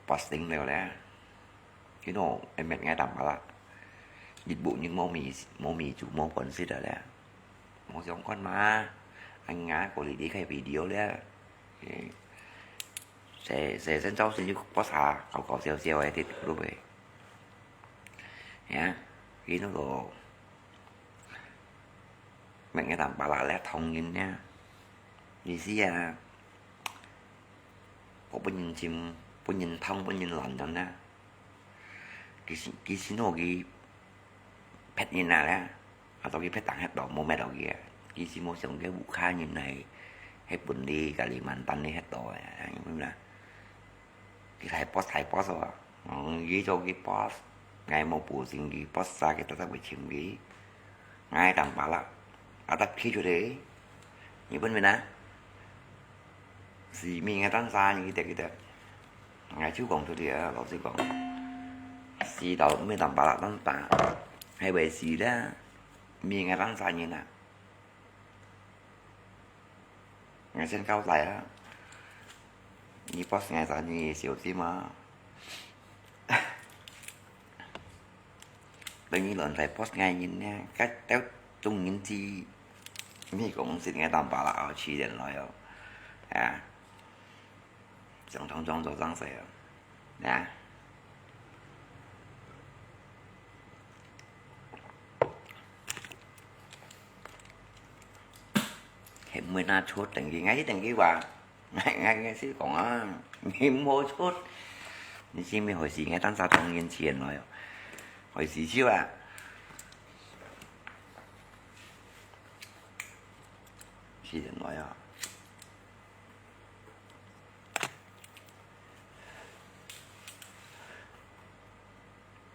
Posting了咧，佢都會滅𠊎淡薄啦。日本人無味，無味煮，無飯食了咧。無相干嘛，哎呀，過來你開video咧。誒，細，細聲朝晨就播下，搞搞笑笑个，對不對？呀，佢那個 乜个淡薄啦，來同人呢，意思啊，我分人尋，分人痛，分人亂人啊。其實，其實我佢別人啊咧，啊，到佢別人歇到，無滅到佢啊。其實我想佢屋下人係，係分你个Kalimantan你歇到啊，明白？ 佢大boss，大boss哦，嗯，佢做佢boss，𠊎無保證佢boss啥，佢特特會尋佢。𠊎淡薄啦，啊，得企出去，日本人啊，死命个單殺，你記得記得。𠊎就講出去啊，老實講，死到乜淡薄啦，單殺，還會死啦，命个單殺人啊。 𠊎先交代啊，你boss𠊎啥，你小心啊。等你亂來boss𠊎人呢，該兜眾人知，你講係𠊎淡薄啦，哦，試人來哦，啊，想當中做正事哦，啊。 係毋會拿出等佢，𠊎一等佢話，𠊎，𠊎，𠊎先講啊，你毋好出，你先咪害死𠊎，單殺當然自然來哦，害死笑啊，自然來啊。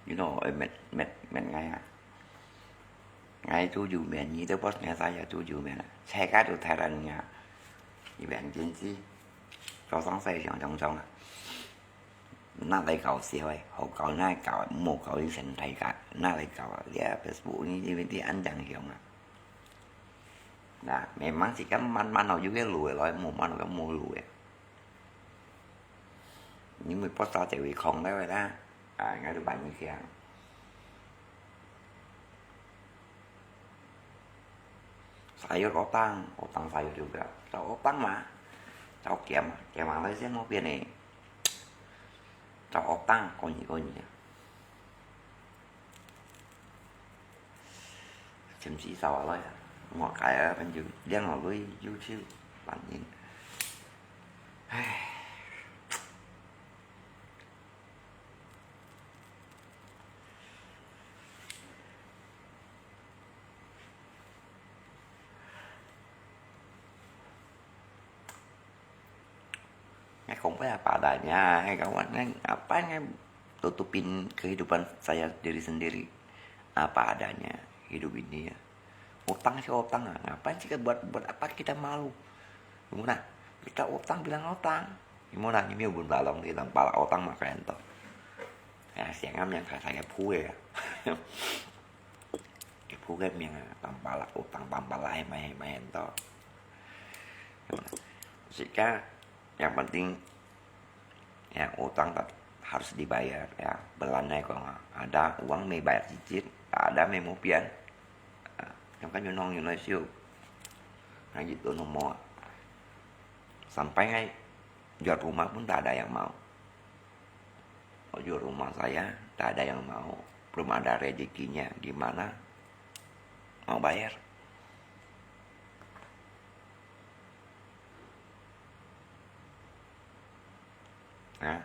You know，會滅，滅，滅𠊎啊！𠊎最有名，你都boss𠊎啥也最有名啊！世界都睇人啊！你別人知，早上世上常常啊！那來搞笑誒，好搞那搞，莫搞你成大家，那來搞啊！你啊Facebook你你你安樣樣啊！那，memang自家慢慢哦，有个路會來，無慢慢就無路誒。 因為boss就會空了个啦，啊，應該就慢一點。Sayur otang，otang sayur juga，就otang嘛。找鹹啊，鹹啊，來先無變呢。找惡當，過年過年啊。尋死找啊來啊，莫改啊，反正兩個鐳，YouTube，反正，唉。 Ngai kong apa adanya, ngai kawan, ngai ngapain ngai tutupin kehidupan saya diri sendiri. Apa adanya hidup ini ya. Utang sih utang ah, ngapain sih buat, buat apa kita malu? Gimana? Kita utang bilang utang. Gimana? Ini pun balong di dalam pala utang makan to. Ya, siang am yang saya phu ya. Phu kan yang tampala utang tampala ai mai mai to. Sika yang penting ya utang tak harus dibayar ya. Belanai kong ada uang mai bayar cicit, tak ada mai mau pian. Yang kan yun hong yun lai siu. Nah gitu nomo. Sampai ngai jual rumah pun tak ada yang mau. Mau jual rumah saya, tak ada yang mau. Belum ada rezekinya, gimana mau bayar? Hah?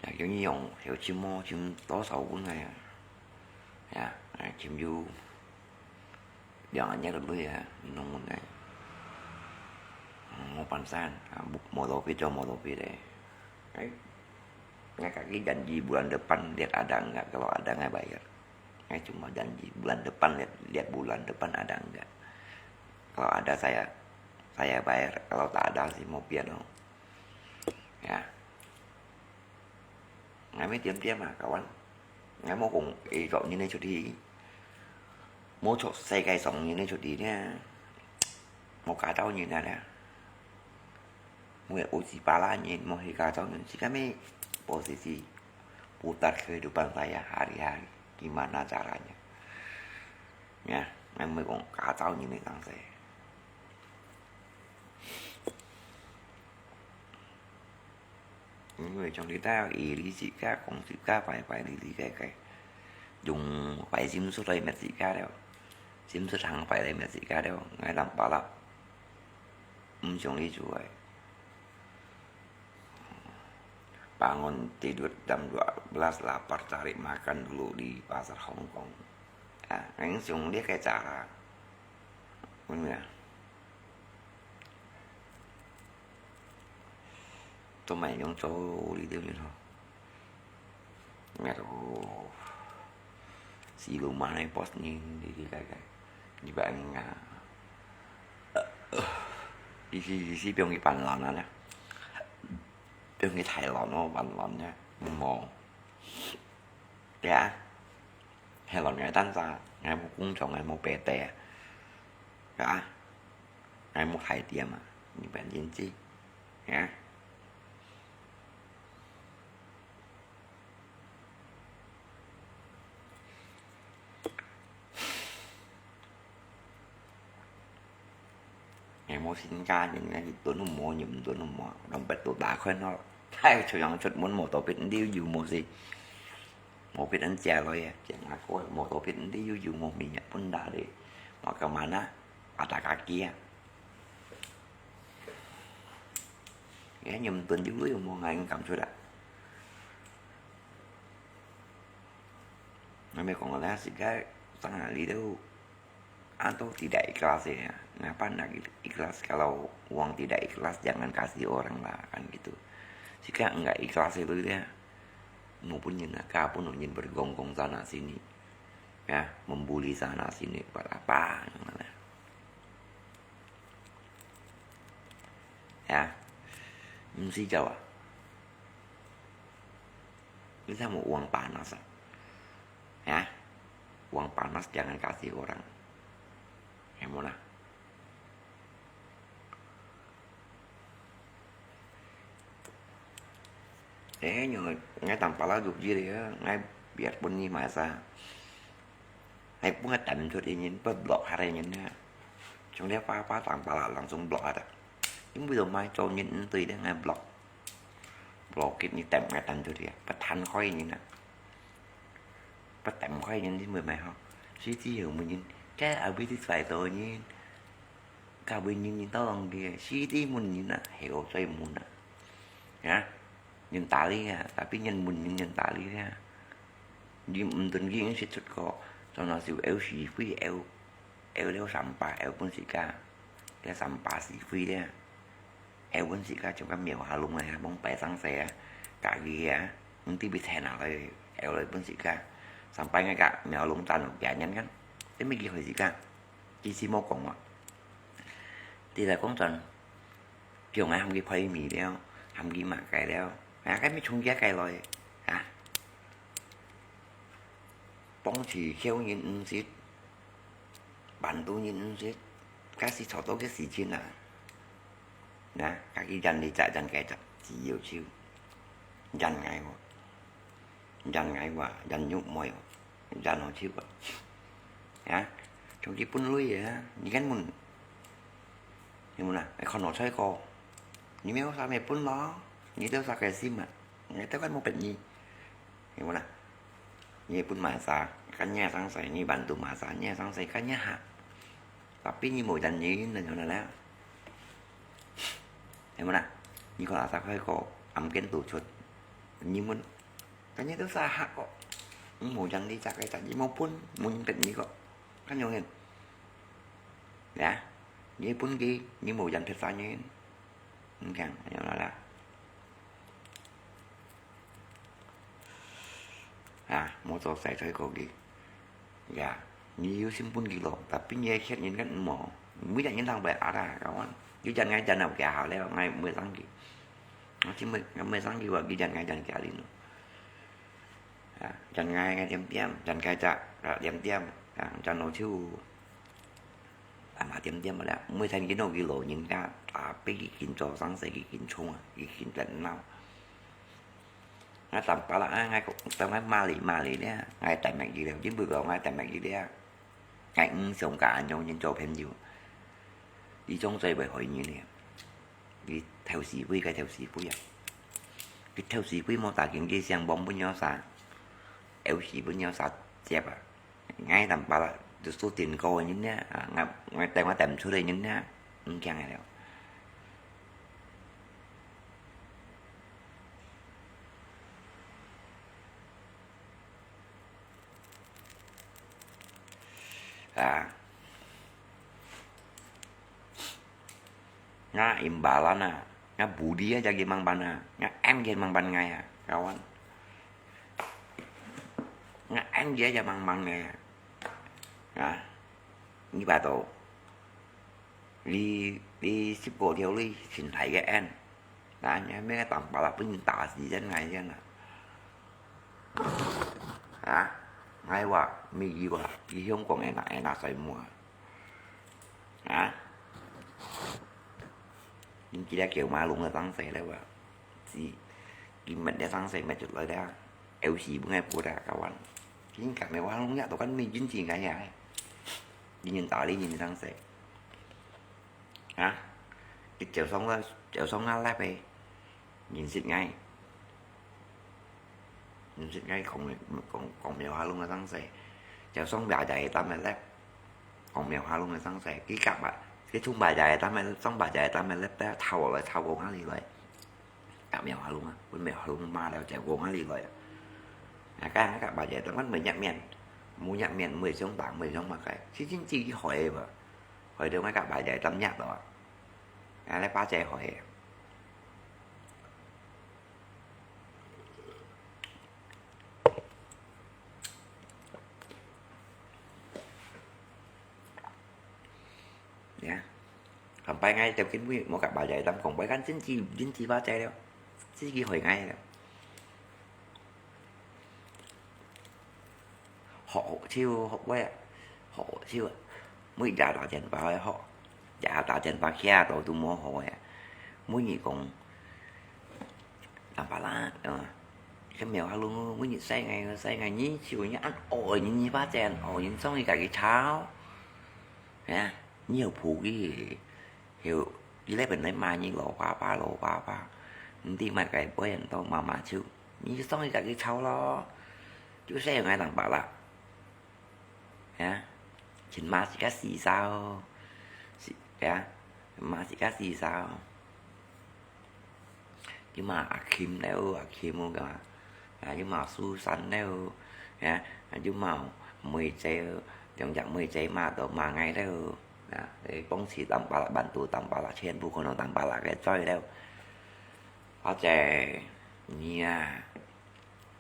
Ya,用用，有尋無尋多少分个啊？Ya，哎，尋有兩個月个鐳啊，弄个。Mau pansan, ah, mau topit jo mau topit eh. Ngai kaki janji bulan depan lihat ada enggak, kalau ada ngai bayar. Ngai cuma janji bulan depan lihat, lihat bulan depan ada enggak. Kalau ada saya, saya bayar, kalau tak ada sih mau pian oh. Ya. Ngai mê tiêm tiêm à, kawan. Ngai mô kong ê kok nhìn nê chụt đi. Mô chụp xe gai sòng nhìn nê chụt đi nè. Mô cá tao nhìn nè nè. Mô ê ô si pa la nhìn, mô hê cá tao nhìn. Sika mê posisi putar kehidupan saya hari-hari. Gimana caranya? Ya, ngai mô kong cá tao nhìn nê tăng xe. Người trong đi ta ý lý dị cả, không dị cả, phải, phải lý lý cái cái. Dùng phải sim sút đây mệt dị cả đâu. Sim sút hàng phải đây mệt dị cả đâu. Ngay làm ba lắm. Không dùng lý chủ ấy. Bangun tidur jam dua belas lapar cari makan dulu di pasar Hong Kong. Ah, ngai dùng lý cái cara. Bener. Tụi mày用châu đi tiêu như thôi. Nghe tụi. Xí lù mà này post nhìn đi đi cái cái. Đi bạn ngà. Đi xí đi xí biông đi bàn lòn nè. Biông đi Thái Lan nó bàn lòn nha. Mò. Ya. Thái Lan ngai tan sa, ngai mô kung chong, ngai mô bê tê. Ya. Ngai mô Thái tiêm à, như bạn nhìn chứ. Ya. Ngai mô xin ca nhìn ngai tuần mô nhậm tuần mô, lòng bẹt tổ đá khơi nó. Thái chủ yang chụt muốn mô tổ bịt đi yu mô gì. Mô bịt ăn chia lôi à, chia ngã khôi, mô tổ bịt đi yu yu mô mì nhậm bún đá đi. Mô kà mà na, à ta kà kia. Ngai nhậm tuần yu lui mô ngai cảm chụt à. Ngai mê kong là xí gai, sang ngã lý đâu. Atau tidak ikhlas ya. Ngapa nak ikhlas? Kalau uang tidak ikhlas, jangan kasih orang lah, kan gitu. Jika enggak ikhlas itu ya, mau pun nyen, kau pun nyen bergonggong sana sini. Ya, membuli sana sini, buat apa? Ya, mesti jawab. Ini sama uang panas, ah. Ya, uang panas jangan kasih orang. Yang mana? Eh, nyo, ngai tanpa lah juk ji dia, ngai biar pun ni masa. 𠊎分𠊎點出个人，分block下个人啊。像這花花當巴拉人總block下个，因為做麼个做人毋對咧，𠊎block。block佢，你點𠊎點出去啊，不彈開人啊，不點開人，你會買吼？所以只有問人，該後尾你在做人，後尾人人都講佢，所以你問人啊，係我最問啊，啊，人打你啊，tapi人問人，人打你啊。 你毋准佢識出个，做那時候摎是非，摎，摎了三把，摎分自家，這三把是非咧，摎分自家就甲廟下弄啊，望拜生死啊，家己啊，毋知被請哪來，摎來分自家，三把个甲廟弄站落，別人看，這麼佢害自家，佢是無講啊。你來講轉，叫𠊎喊佢派米了，喊佢麼个了，啊，該咪從佢个來，啊。 幫助少人毋識，辦到人毋識，該時找到个時間啊。那，家己人你責任該責，只要求。人愛我，人愛我，人肉妹哦，人好笑啊。啊，從佢本來啊，你敢問，你問啊，看我菜哥，你沒有啥沒本咯，你都啥个心啊，你都敢無本意。 你問啊，你分麼儕，該你生死，你辦到麼儕，你生死，該你下。Tapi你無人你能有哪咧？你問啊，你看啊，啥个个案件都出，你問，該你都啥下个，你無人你咋个，你無分，無人分你个，該樣人。呀，你分佢，你無人分啥人，你看，有哪咧？ 啊，無做事才過去。呀，你有心分佢咯，tapi你个客人kan無，每隻人通會啊啦，kawan。佢人愛人啊，佢好了，𠊎毋會生氣。𠊎只會，𠊎毋會生氣話，佢人愛人家人咯。啊，人愛愛點點，人該隻，啊，點點，啊，人老手。 啊，嘛點點个啦，每天見到佢老人家，tapi佢緊做生事，佢緊衝啊，佢緊熱鬧。啊，當巴拉啊，𠊎講，當𠊎罵你罵你咧，𠊎等埋佢了，你毋講𠊎等埋佢咧，𠊎毋想甲恁樣人做朋友，你總做會害人咧。你偷是非，該偷是非啊！你偷是非，莫打緊佢想幫分有啥，有時分有啥接啊！ 𠊎當巴拉，就做頂高个人呢，啊，𠊎，𠊎等𠊎等毋出个人呢，毋驚个了。啊，𠊎imbalan啊，𠊎bully啊，jadi mang ban啊，𠊎em佢mang ban𠊎啊，kawan。 Ngak en dia jamang-mang ne. Ha? Ni ba to. Li, li sip ko thiau li, sin thai ke en. Ha, nya me tang pala pun ta si jen ngai jen na. Ha? Ngai wa, mi yi wa, yi hiong kong ena, ena sai mua. Ha? Ning kira kiau malung le tang sai le wa. Si, ki met le tang sai met chut le da. Eu si bu ngai pu da kawan. Ning ka me wa lung ya to kan mi jin si ngai ya. Ning yin ta li ning tang sai. Ha? Ki kiau song le, kiau song ngai le pe. Ning sit ngai. Ning sit ngai kong, kong, kong miao ha lung le tang sai. Kiau song bia jai tam le. Kong miao ha lung le tang sai. Ki kap ba. Ki chung ba jai tam le, song ba jai tam le pe. Thao le, thao kong ha li le. Kap miao ha lung a, pun miao ha lung ma le, kiau kong ha li le. A ka, a ka ba jai tam kan mui nyak mian. Mu nyak mian, mui siong bang, mui siong ma kai. Si jin ji ki hoi ba. Hoi de ngai kap ba jai tam nyak to. A le ba jai hoi. Ya. Kan pai ngai tep kin mui mo kap ba jai tam kong pai kan jin ji, jin ji ba jai leo. Ji ki hoi ngai leo. Hok hok chiu, hok wei. Hok hok chiu. Mui ja ta jen ba hoi hok. Ja ta jen ba kia to tu mo hoi. Mui ni kong. Tam ba la. 苗下弄，每日晒𠊎，晒𠊎，你就你恁惡人，你把這樣惡人，總係家己吵。啊，你有抱佢，有，你來本來罵你老爸爸，老爸爸，你知麼个，不然到媽媽就，你總係家己吵咯，就晒𠊎當巴拉。 啊，全罵自家死燒，是，啊，罵自家死燒。又罵阿Kim了，阿Kim个嘛，啊，又罵Susan了，啊，又罵妹仔，兩隻妹仔罵到罵𠊎了，啊，誒，講起當巴拉，半途當巴拉，全部可能當巴拉个嘴了。阿姐，你啊，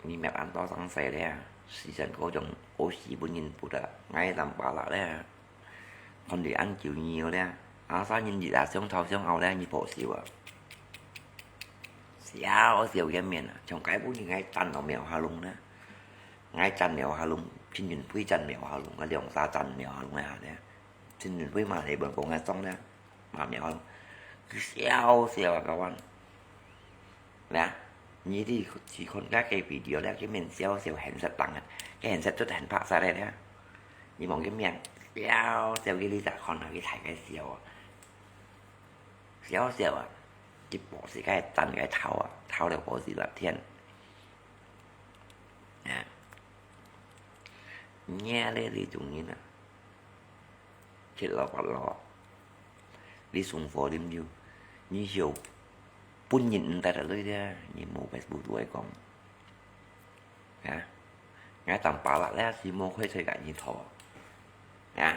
你搣恁多生事咧，時辰嗰種好死分人撥啊，𠊎當巴拉咧，看你恁久你有咧，啊，三人日啊，相吵相拗咧，你破笑啊。笑笑个面啊，從該本人𠊎站到苗下弄咧，𠊎站苗下弄，平均會站苗下弄，啊，兩三站苗下弄啊咧，平均會嘛，你本講𠊎裝咧。 嘛，苗，佢笑笑啊，kawan。Nah，你去，去看該个video咧，佢面笑笑，現實當啊，佢現實就很拍煞个咧。你望佢面，笑笑，佢你再看下，佢大个笑啊，笑笑啊，佢保持該等个頭啊，頭了保持六天。啊，你咧，你中意啊？ 七老八老，你送貨啉酒，你曉分人毋得了，你無Facebook都會講。啊，𠊎當巴拉咧，是無開車个你討。啊，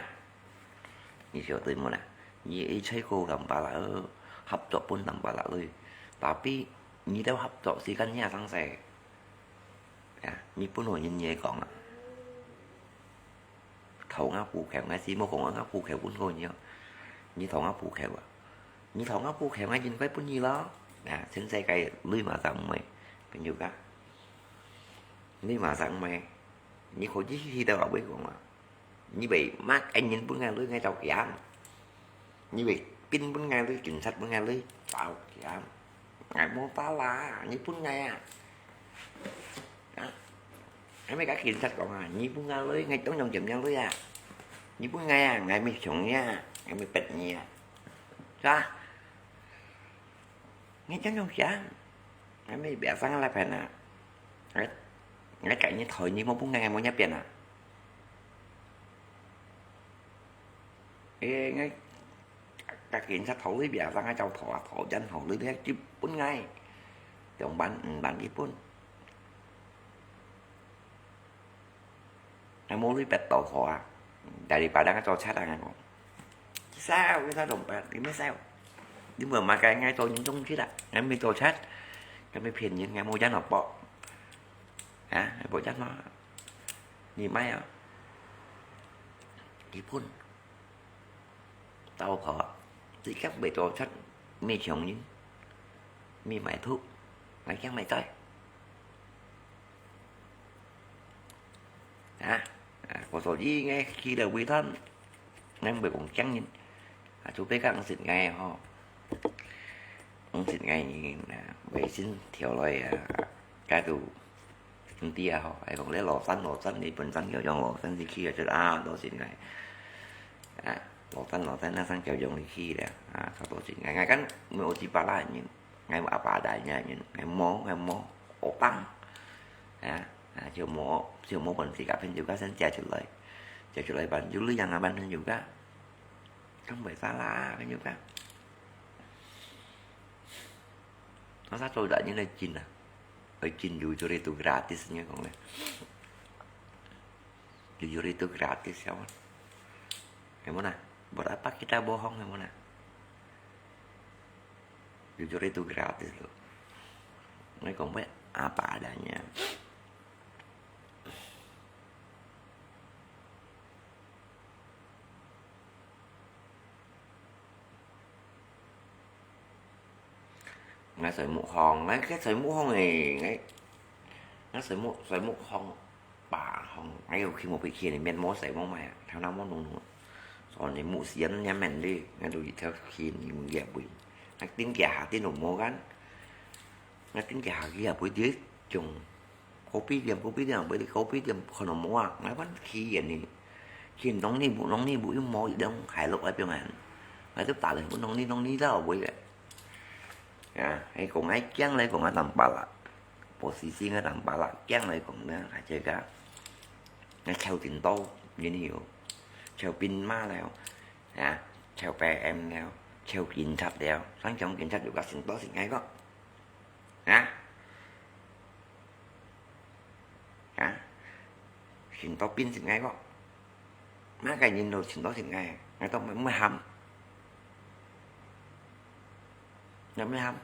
你曉得無啦？你一切過當巴拉，合作分當巴拉，tapi你兜合作時間你也生事。啊，你分好人你會講啊。 討𠊎苦口，𠊎是無講𠊎苦口分過你哦。你討𠊎苦口啊？你討𠊎苦口，𠊎應該分你咯。啊，全世界鐳嘛生毋會，朋友啊。鐳嘛生毋會，你可以去到外背講啊。你會罵个人分𠊎鐳，𠊎就驚。 你會變分𠊎鐳，警察分𠊎鐳，走啊！𠊎無巴拉，你分𠊎啊！啊！𠊎乜甲警察講啊，你分𠊎鐳，𠊎當然點樣鐳啊！你分𠊎啊，𠊎乜想你啊，𠊎乜逼你啊，是吧？𠊎當然想，𠊎乜biasa來騙啊！𠊎，𠊎甲你討，你無分𠊎，𠊎無一變啊！ 誒，𠊎甲警察討鐳biasa，𠊎就討啊，討真好，鐳就分𠊎，兩萬、五萬佢分。𠊎無鐳逼到討啊，第二擺𠊎做賊啊，𠊎講，笑，你在弄白，你乜笑，你問麼个，𠊎做人中賊啊，𠊎乜做賊，𠊎乜騙人，𠊎無錢好報，啊，𠊎無錢嘛，你買啊，你分。 到婆，自家袂做賊，乜像人，乜賣土，賣驚賣災。啊，啊，我所以𠊎去了尾段，𠊎袂講驚人，啊，除非講食𠊎吼，講食𠊎人啊，衛生條例啊，該都 毋知啊吼，還講咧老山老山，你本身有用老山，你去啊，就啊，多錢个，啊，老山老山，那上就用你去了，啊，差多錢个。𠊎kan無幾巴拉人，𠊎阿爸大人，𠊎無，𠊎無，好棒，啊，啊，就無，就無本事个，朋友个先借出來，借出來辦，有鐳樣啊，辦朋友个，kan會salah，朋友个。 Masa coba你來進啊？來進jujur itu gratis，你講咧。Jujur itu gratis，ya kan？係無啦？Buat apa kita bohong，係無啦？Jujur itu gratis loh。你講咩？Apa adanya。 𠊎睡目空，𠊎該睡目空誒，𠊎，𠊎睡目，睡目空，八空，𠊎又去無脾氣，你面無洗無賣啊，頭那無弄弄，所以你目屎人也面哩，𠊎都一條氣你也會，𠊎頂佢下頂都無กัน，𠊎頂佢下佢也會跌中。Kopi店，kopi店，買个kopi店可能無啊，𠊎還去遠呢，去農林部，農林部又無一種海陸个兵人，𠊎就打電話問農林，農林都無个。啊，佢講𠊎驚來講啊，當巴拉，無事情啊，當巴拉，驚來講呢，還這个，𠊎抽真多，然後抽兵馬了，啊，抽P M了，抽警察了，上將警察就甲真多是𠊎个。 啊？啊？尋到變成𠊎个，麼个人都尋到成𠊎，𠊎都毋會喊，毋會喊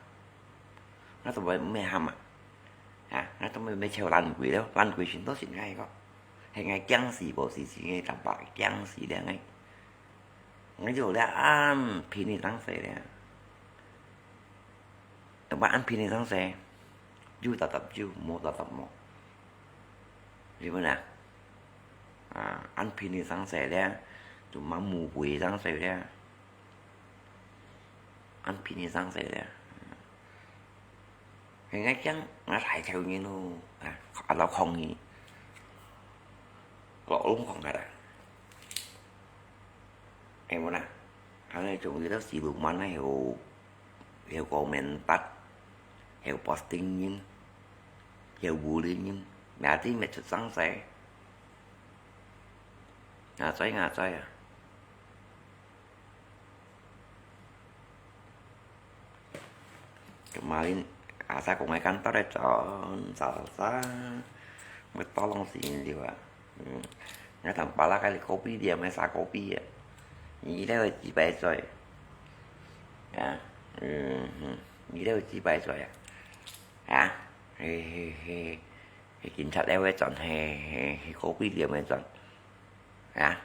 ，𠊎都毋會喊啊！啊，𠊎都毋會笑爛鬼了，爛鬼尋到成𠊎个，係𠊎驚死，無事情个，當白驚死了𠊎。 𠊎就這恁便宜生死咧，𠊎恁便宜生死，有搭搭有，無搭搭無，係毋係啊？啊，恁便宜生死咧，就蠻無謂生死咧，恁便宜生死咧。 現在講，𠊎大條人咯，啊，啊，老抗議，老老抗議啦。哎，無啦，還有種有个死路蠻啊，有，有國民黨，有Palestine人，有武林人，哪知乜出生死？啊，在啊，在啊。 Kemarin，啊，saya講个kantor咧轉，salsa，乜多東西了啊。嗯，𠊎同巴拉个kopi店个沙kopi啊，你了幾百歲？啊，嗯，嗯，你了幾百歲啊？啊，嘿嘿嘿，嘿，警察了會轉，嘿，嘿，嘿，kopi店个轉，啊？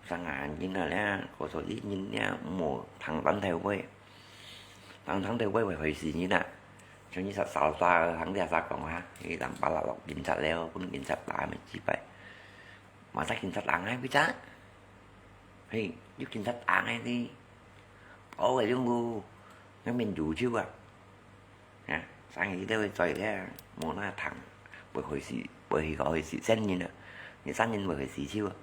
生啊，人啊咧，過做啲人咧，無通單頭尾，通單頭尾會害死人啊！像你殺，殺，殺，行這殺講啊，你當巴拉落警察了，分警察打乜幾擺，嘛殺警察打𠊎，為啥？嘿，有警察打𠊎呢，哦，會用个，𠊎面有手啊！ 啊，生意都會做咧，無哪通，會害死，會去搞害死生人啊，你生人會害死手啊。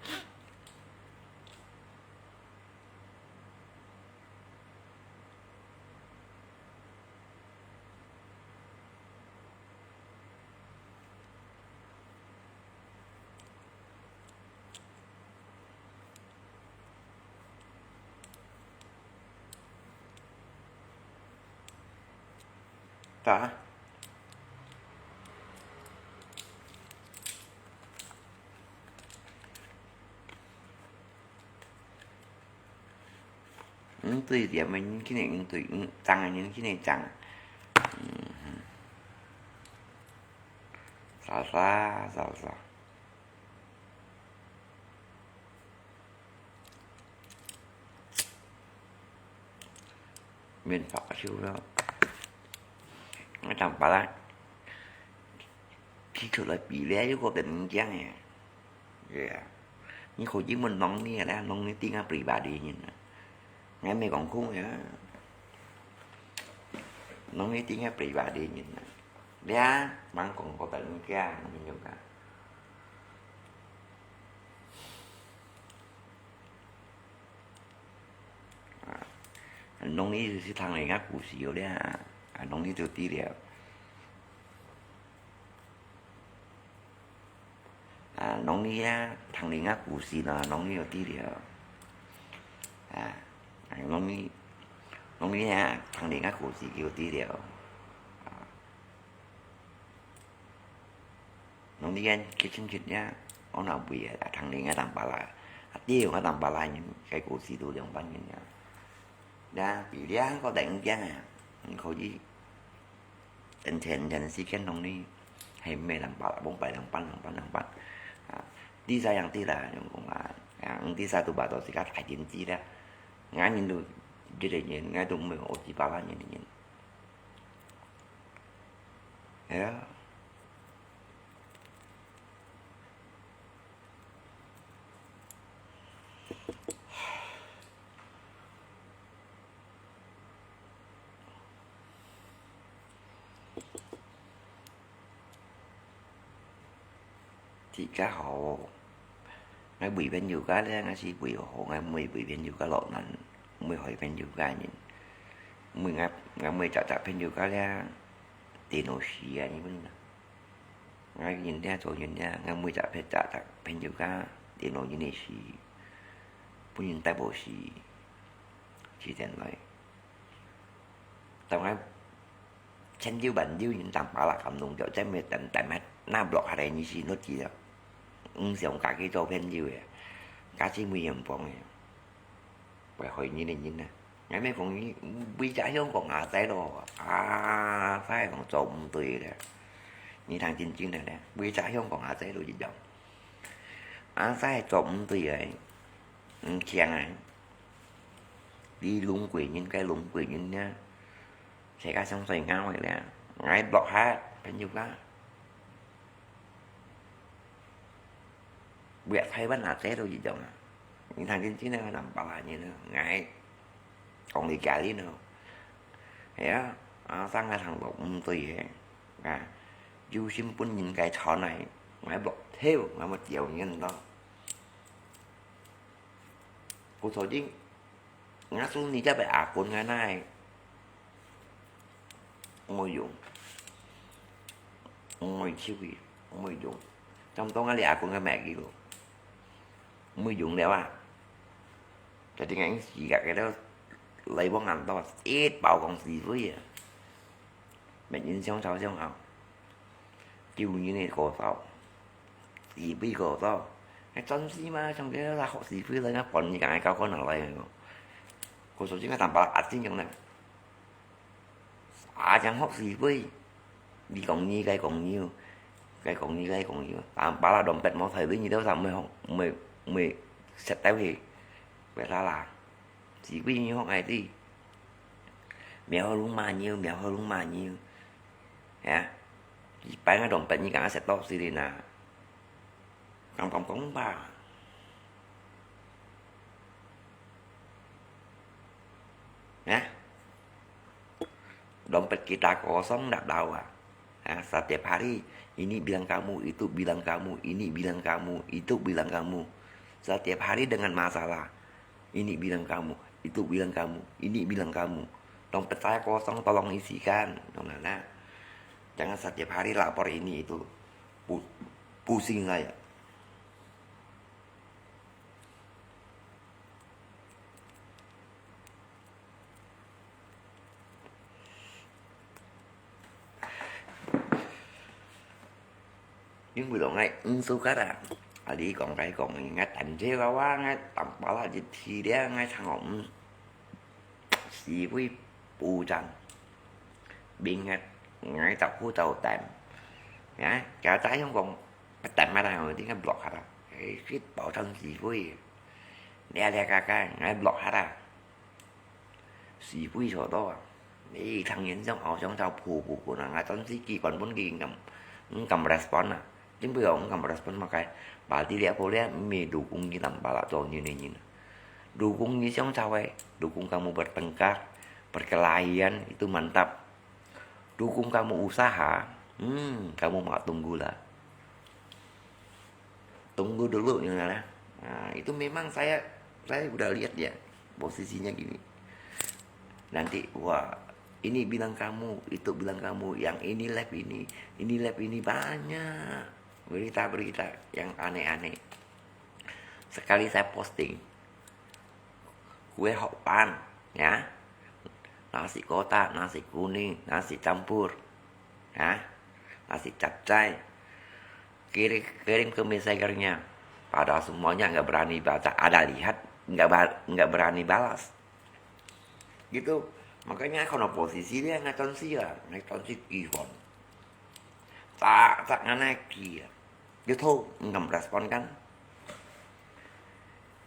Hả? Ung tui tiam ung khi này ung tui, ung chăng ung khi này chăng. Sao sao, sao sao. Miền Bắc siêu đó. Nó chẳng phải là khi trở lại bị lẽ chứ có tình chán nè. Yeah. Nhưng khổ chứ mình nóng nè, đã nóng nè tiếng áp pribadi nhìn. Nghe mày còn khung vậy. Nóng nè tiếng áp pribadi nhìn. Lẽ, mang còn có tình kia, nó mình dùng cả. À, nông ni si thang lei ngak kusi yo lia, à, nông ni tu ti liao. À, nông ni á, thang lei ngak kusi na, nông ni yo ti liao. À, à, nông ni, nông ni á, thang lei ngak kusi yo ti liao. À. Nông ni ăn cái chương trình nhá, ông nào bị à, thằng này nghe thằng bà là, à, tiêu nghe thằng bà là những cái故事都兩班人nhá. Đã bị lia có đánh kia nè, có gì, anh thèn thèn si cái nông ni, hay mẹ thằng bà là bốn bảy thằng班thằng班thằng班, à, đi ra yang đi là những cũng là, à, đi ra tụ bà đó si cái đại tiền chi đó, ngã nhìn được, chỉ để nhìn ngã đúng mười ô chỉ bà là nhìn nhìn. Thế đó. 自家好，𠊎為朋友家咧，𠊎是為好，𠊎毋會為朋友家落難，毋會害朋友家人。毋會𠊎，𠊎毋會隻隻朋友家咧，電腦死啊，你問啊。𠊎人咧做人咧，𠊎毋會隻隻隻朋友家電腦因為死，分人帶無死，自然來。 當然，千九萬九人當巴拉感動到，真係等等乜，那block下來你是not知啦。毋想家己做朋友个，家己無人幫个，會害人个人啊。𠊎乜講你，為隻香港阿姐咯，阿姐講做毋對个，你聽真真个咧，為隻香港阿姐咯，一樣。阿姐做毋對个，毋聽个。 你攏貴人，該攏貴人呢？世界上最啱个咧，𠊎block下朋友家。為台灣啊，這都一樣啊。你看，真正个南北人啊，𠊎講你家己呢。係啊，啊，生个行路毋對个，啊，有心分人家傳來，𠊎block掉，𠊎莫掉人咯。 故所以，𠊎送你這位阿公个奶，毋會用，毋會手機，毋會用。差毋多𠊎哩阿公个名字咯，毋會用了啊。就點解自家个都來往恁多，一包講是非啊。 名人相吵相吵，救人个高手，是非高手，還真是嘛，像這个學是非人家本你講个高官哪來个？故所以个坦白阿真用呢，啊，講學是非，你講你，該講你，該講你，該講你，坦白啦，當別無才能，你都上毋會學，毋會，毋會識得去，別啦啦。 是非你學𠊎知，苗好攏罵你，苗好攏罵你，呀，一般个當別你講个識到死哩呐，講講講吧，呀，當別kita kosong ndak tahu啊。 Ha, setiap hari, ini bilang kamu, itu bilang kamu, ini bilang kamu, itu bilang kamu. Setiap hari dengan masalah. Ini bilang kamu, itu bilang kamu, ini bilang kamu. Tong percaya kosong, tolong isikan. Tong nana. Jangan setiap hari lapor ini itu. Pu-, pusing saya. 因為咯，𠊎毋suka啊。啊，你講該講，𠊎等這个話，𠊎當巴拉一提了，𠊎聽哦，嗯，是非不正，明日𠊎照顧照等。啊，假再用講，不等嘛啦，𠊎定个block下啦，誒，去保證是非，了了解解，𠊎block下啦。 是非所到啊。你聽人講，哦，想找婆婆婆啊，𠊎真是基本本佢毋敢，毋敢respond啊。因為哦，毋敢respond嘛，該，berarti這婆咧，毋係dukung你tanpa做你个人啊。Dukung你想找个，dukung kamu bertengkar, perkelahian, itu mantap. Dukung kamu usaha, hmm, kamu mau tunggu lah. Tunggu dulu, nyonya lah. Nah, itu memang saya, saya udah lihat ya, posisinya gini. Nanti, wah, ini bilang kamu, itu bilang kamu, yang ini live ini, ini live ini, banyak berita-berita yang aneh-aneh. Sekali saya posting, kue hokpan, ya. Nasi kotak, nasi kuning, nasi campur, ya. Nasi capcay. Kirim, kirim ke messengernya. Padahal semuanya nggak berani baca. Ada lihat, nggak ba-, nggak berani balas. Gitu. Makanya kalau posisi dia nggak tensi lah, nggak tensi kihon. Tak, tak nganaki ya. Gitu, nggak merespon kan.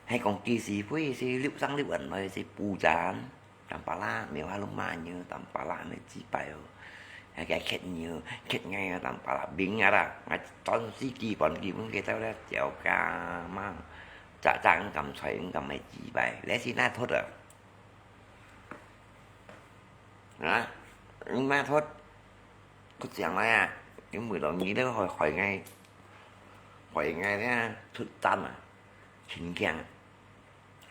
Hai kong ki si hui si liu sang liu an noi si pujan. Tampala, mèo ha lung ma nyo, tampala ne jibai oh. Hai kai khet nyo, khet ngai tampala bing ara. Ngai ton si ki pon ki mung ke tau le, jiao ka mang. Chak chak ngam choi ngam mai jibai. Le si na thot ah. Hả? Má thốt. Có chuyện nói à? Cái mười lon nhí đó khỏi khỏi ngay. 害𠊎這出戰啊，真驚啊！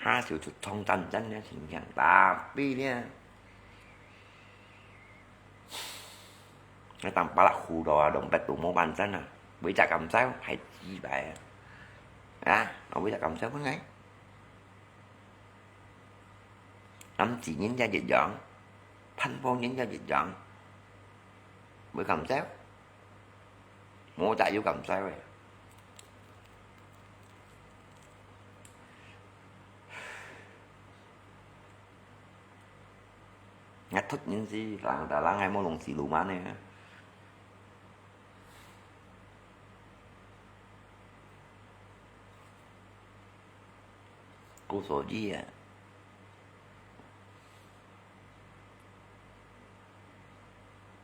下手出重戰，真个真驚，tapi呢，𠊎當巴拉糊塗啊，兩百度無半戰啊，為隻感受還幾百啊！啊，𠊎為隻感受分𠊎，男子人也一樣，貧苦人也一樣，為感受。 無大有感受个。𠊎突然之間，大人个無弄死路嘛呢？故所以啊，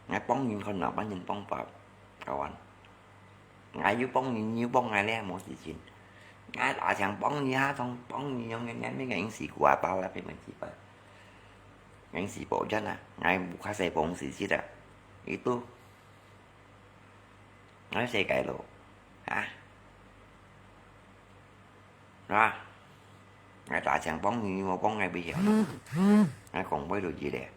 𠊎幫人看哪般人幫法，kawan。𠊎又幫人，又幫𠊎咧，無事情。𠊎打想幫人，下場幫人，用个人，人死苦啊，包啦，被人死包。人死包真啊，𠊎無較細幫事情啊，itu。𠊎世界咯，啊。 啊，𠊎打想幫你，無幫𠊎不曉。𠊎講話就一咧，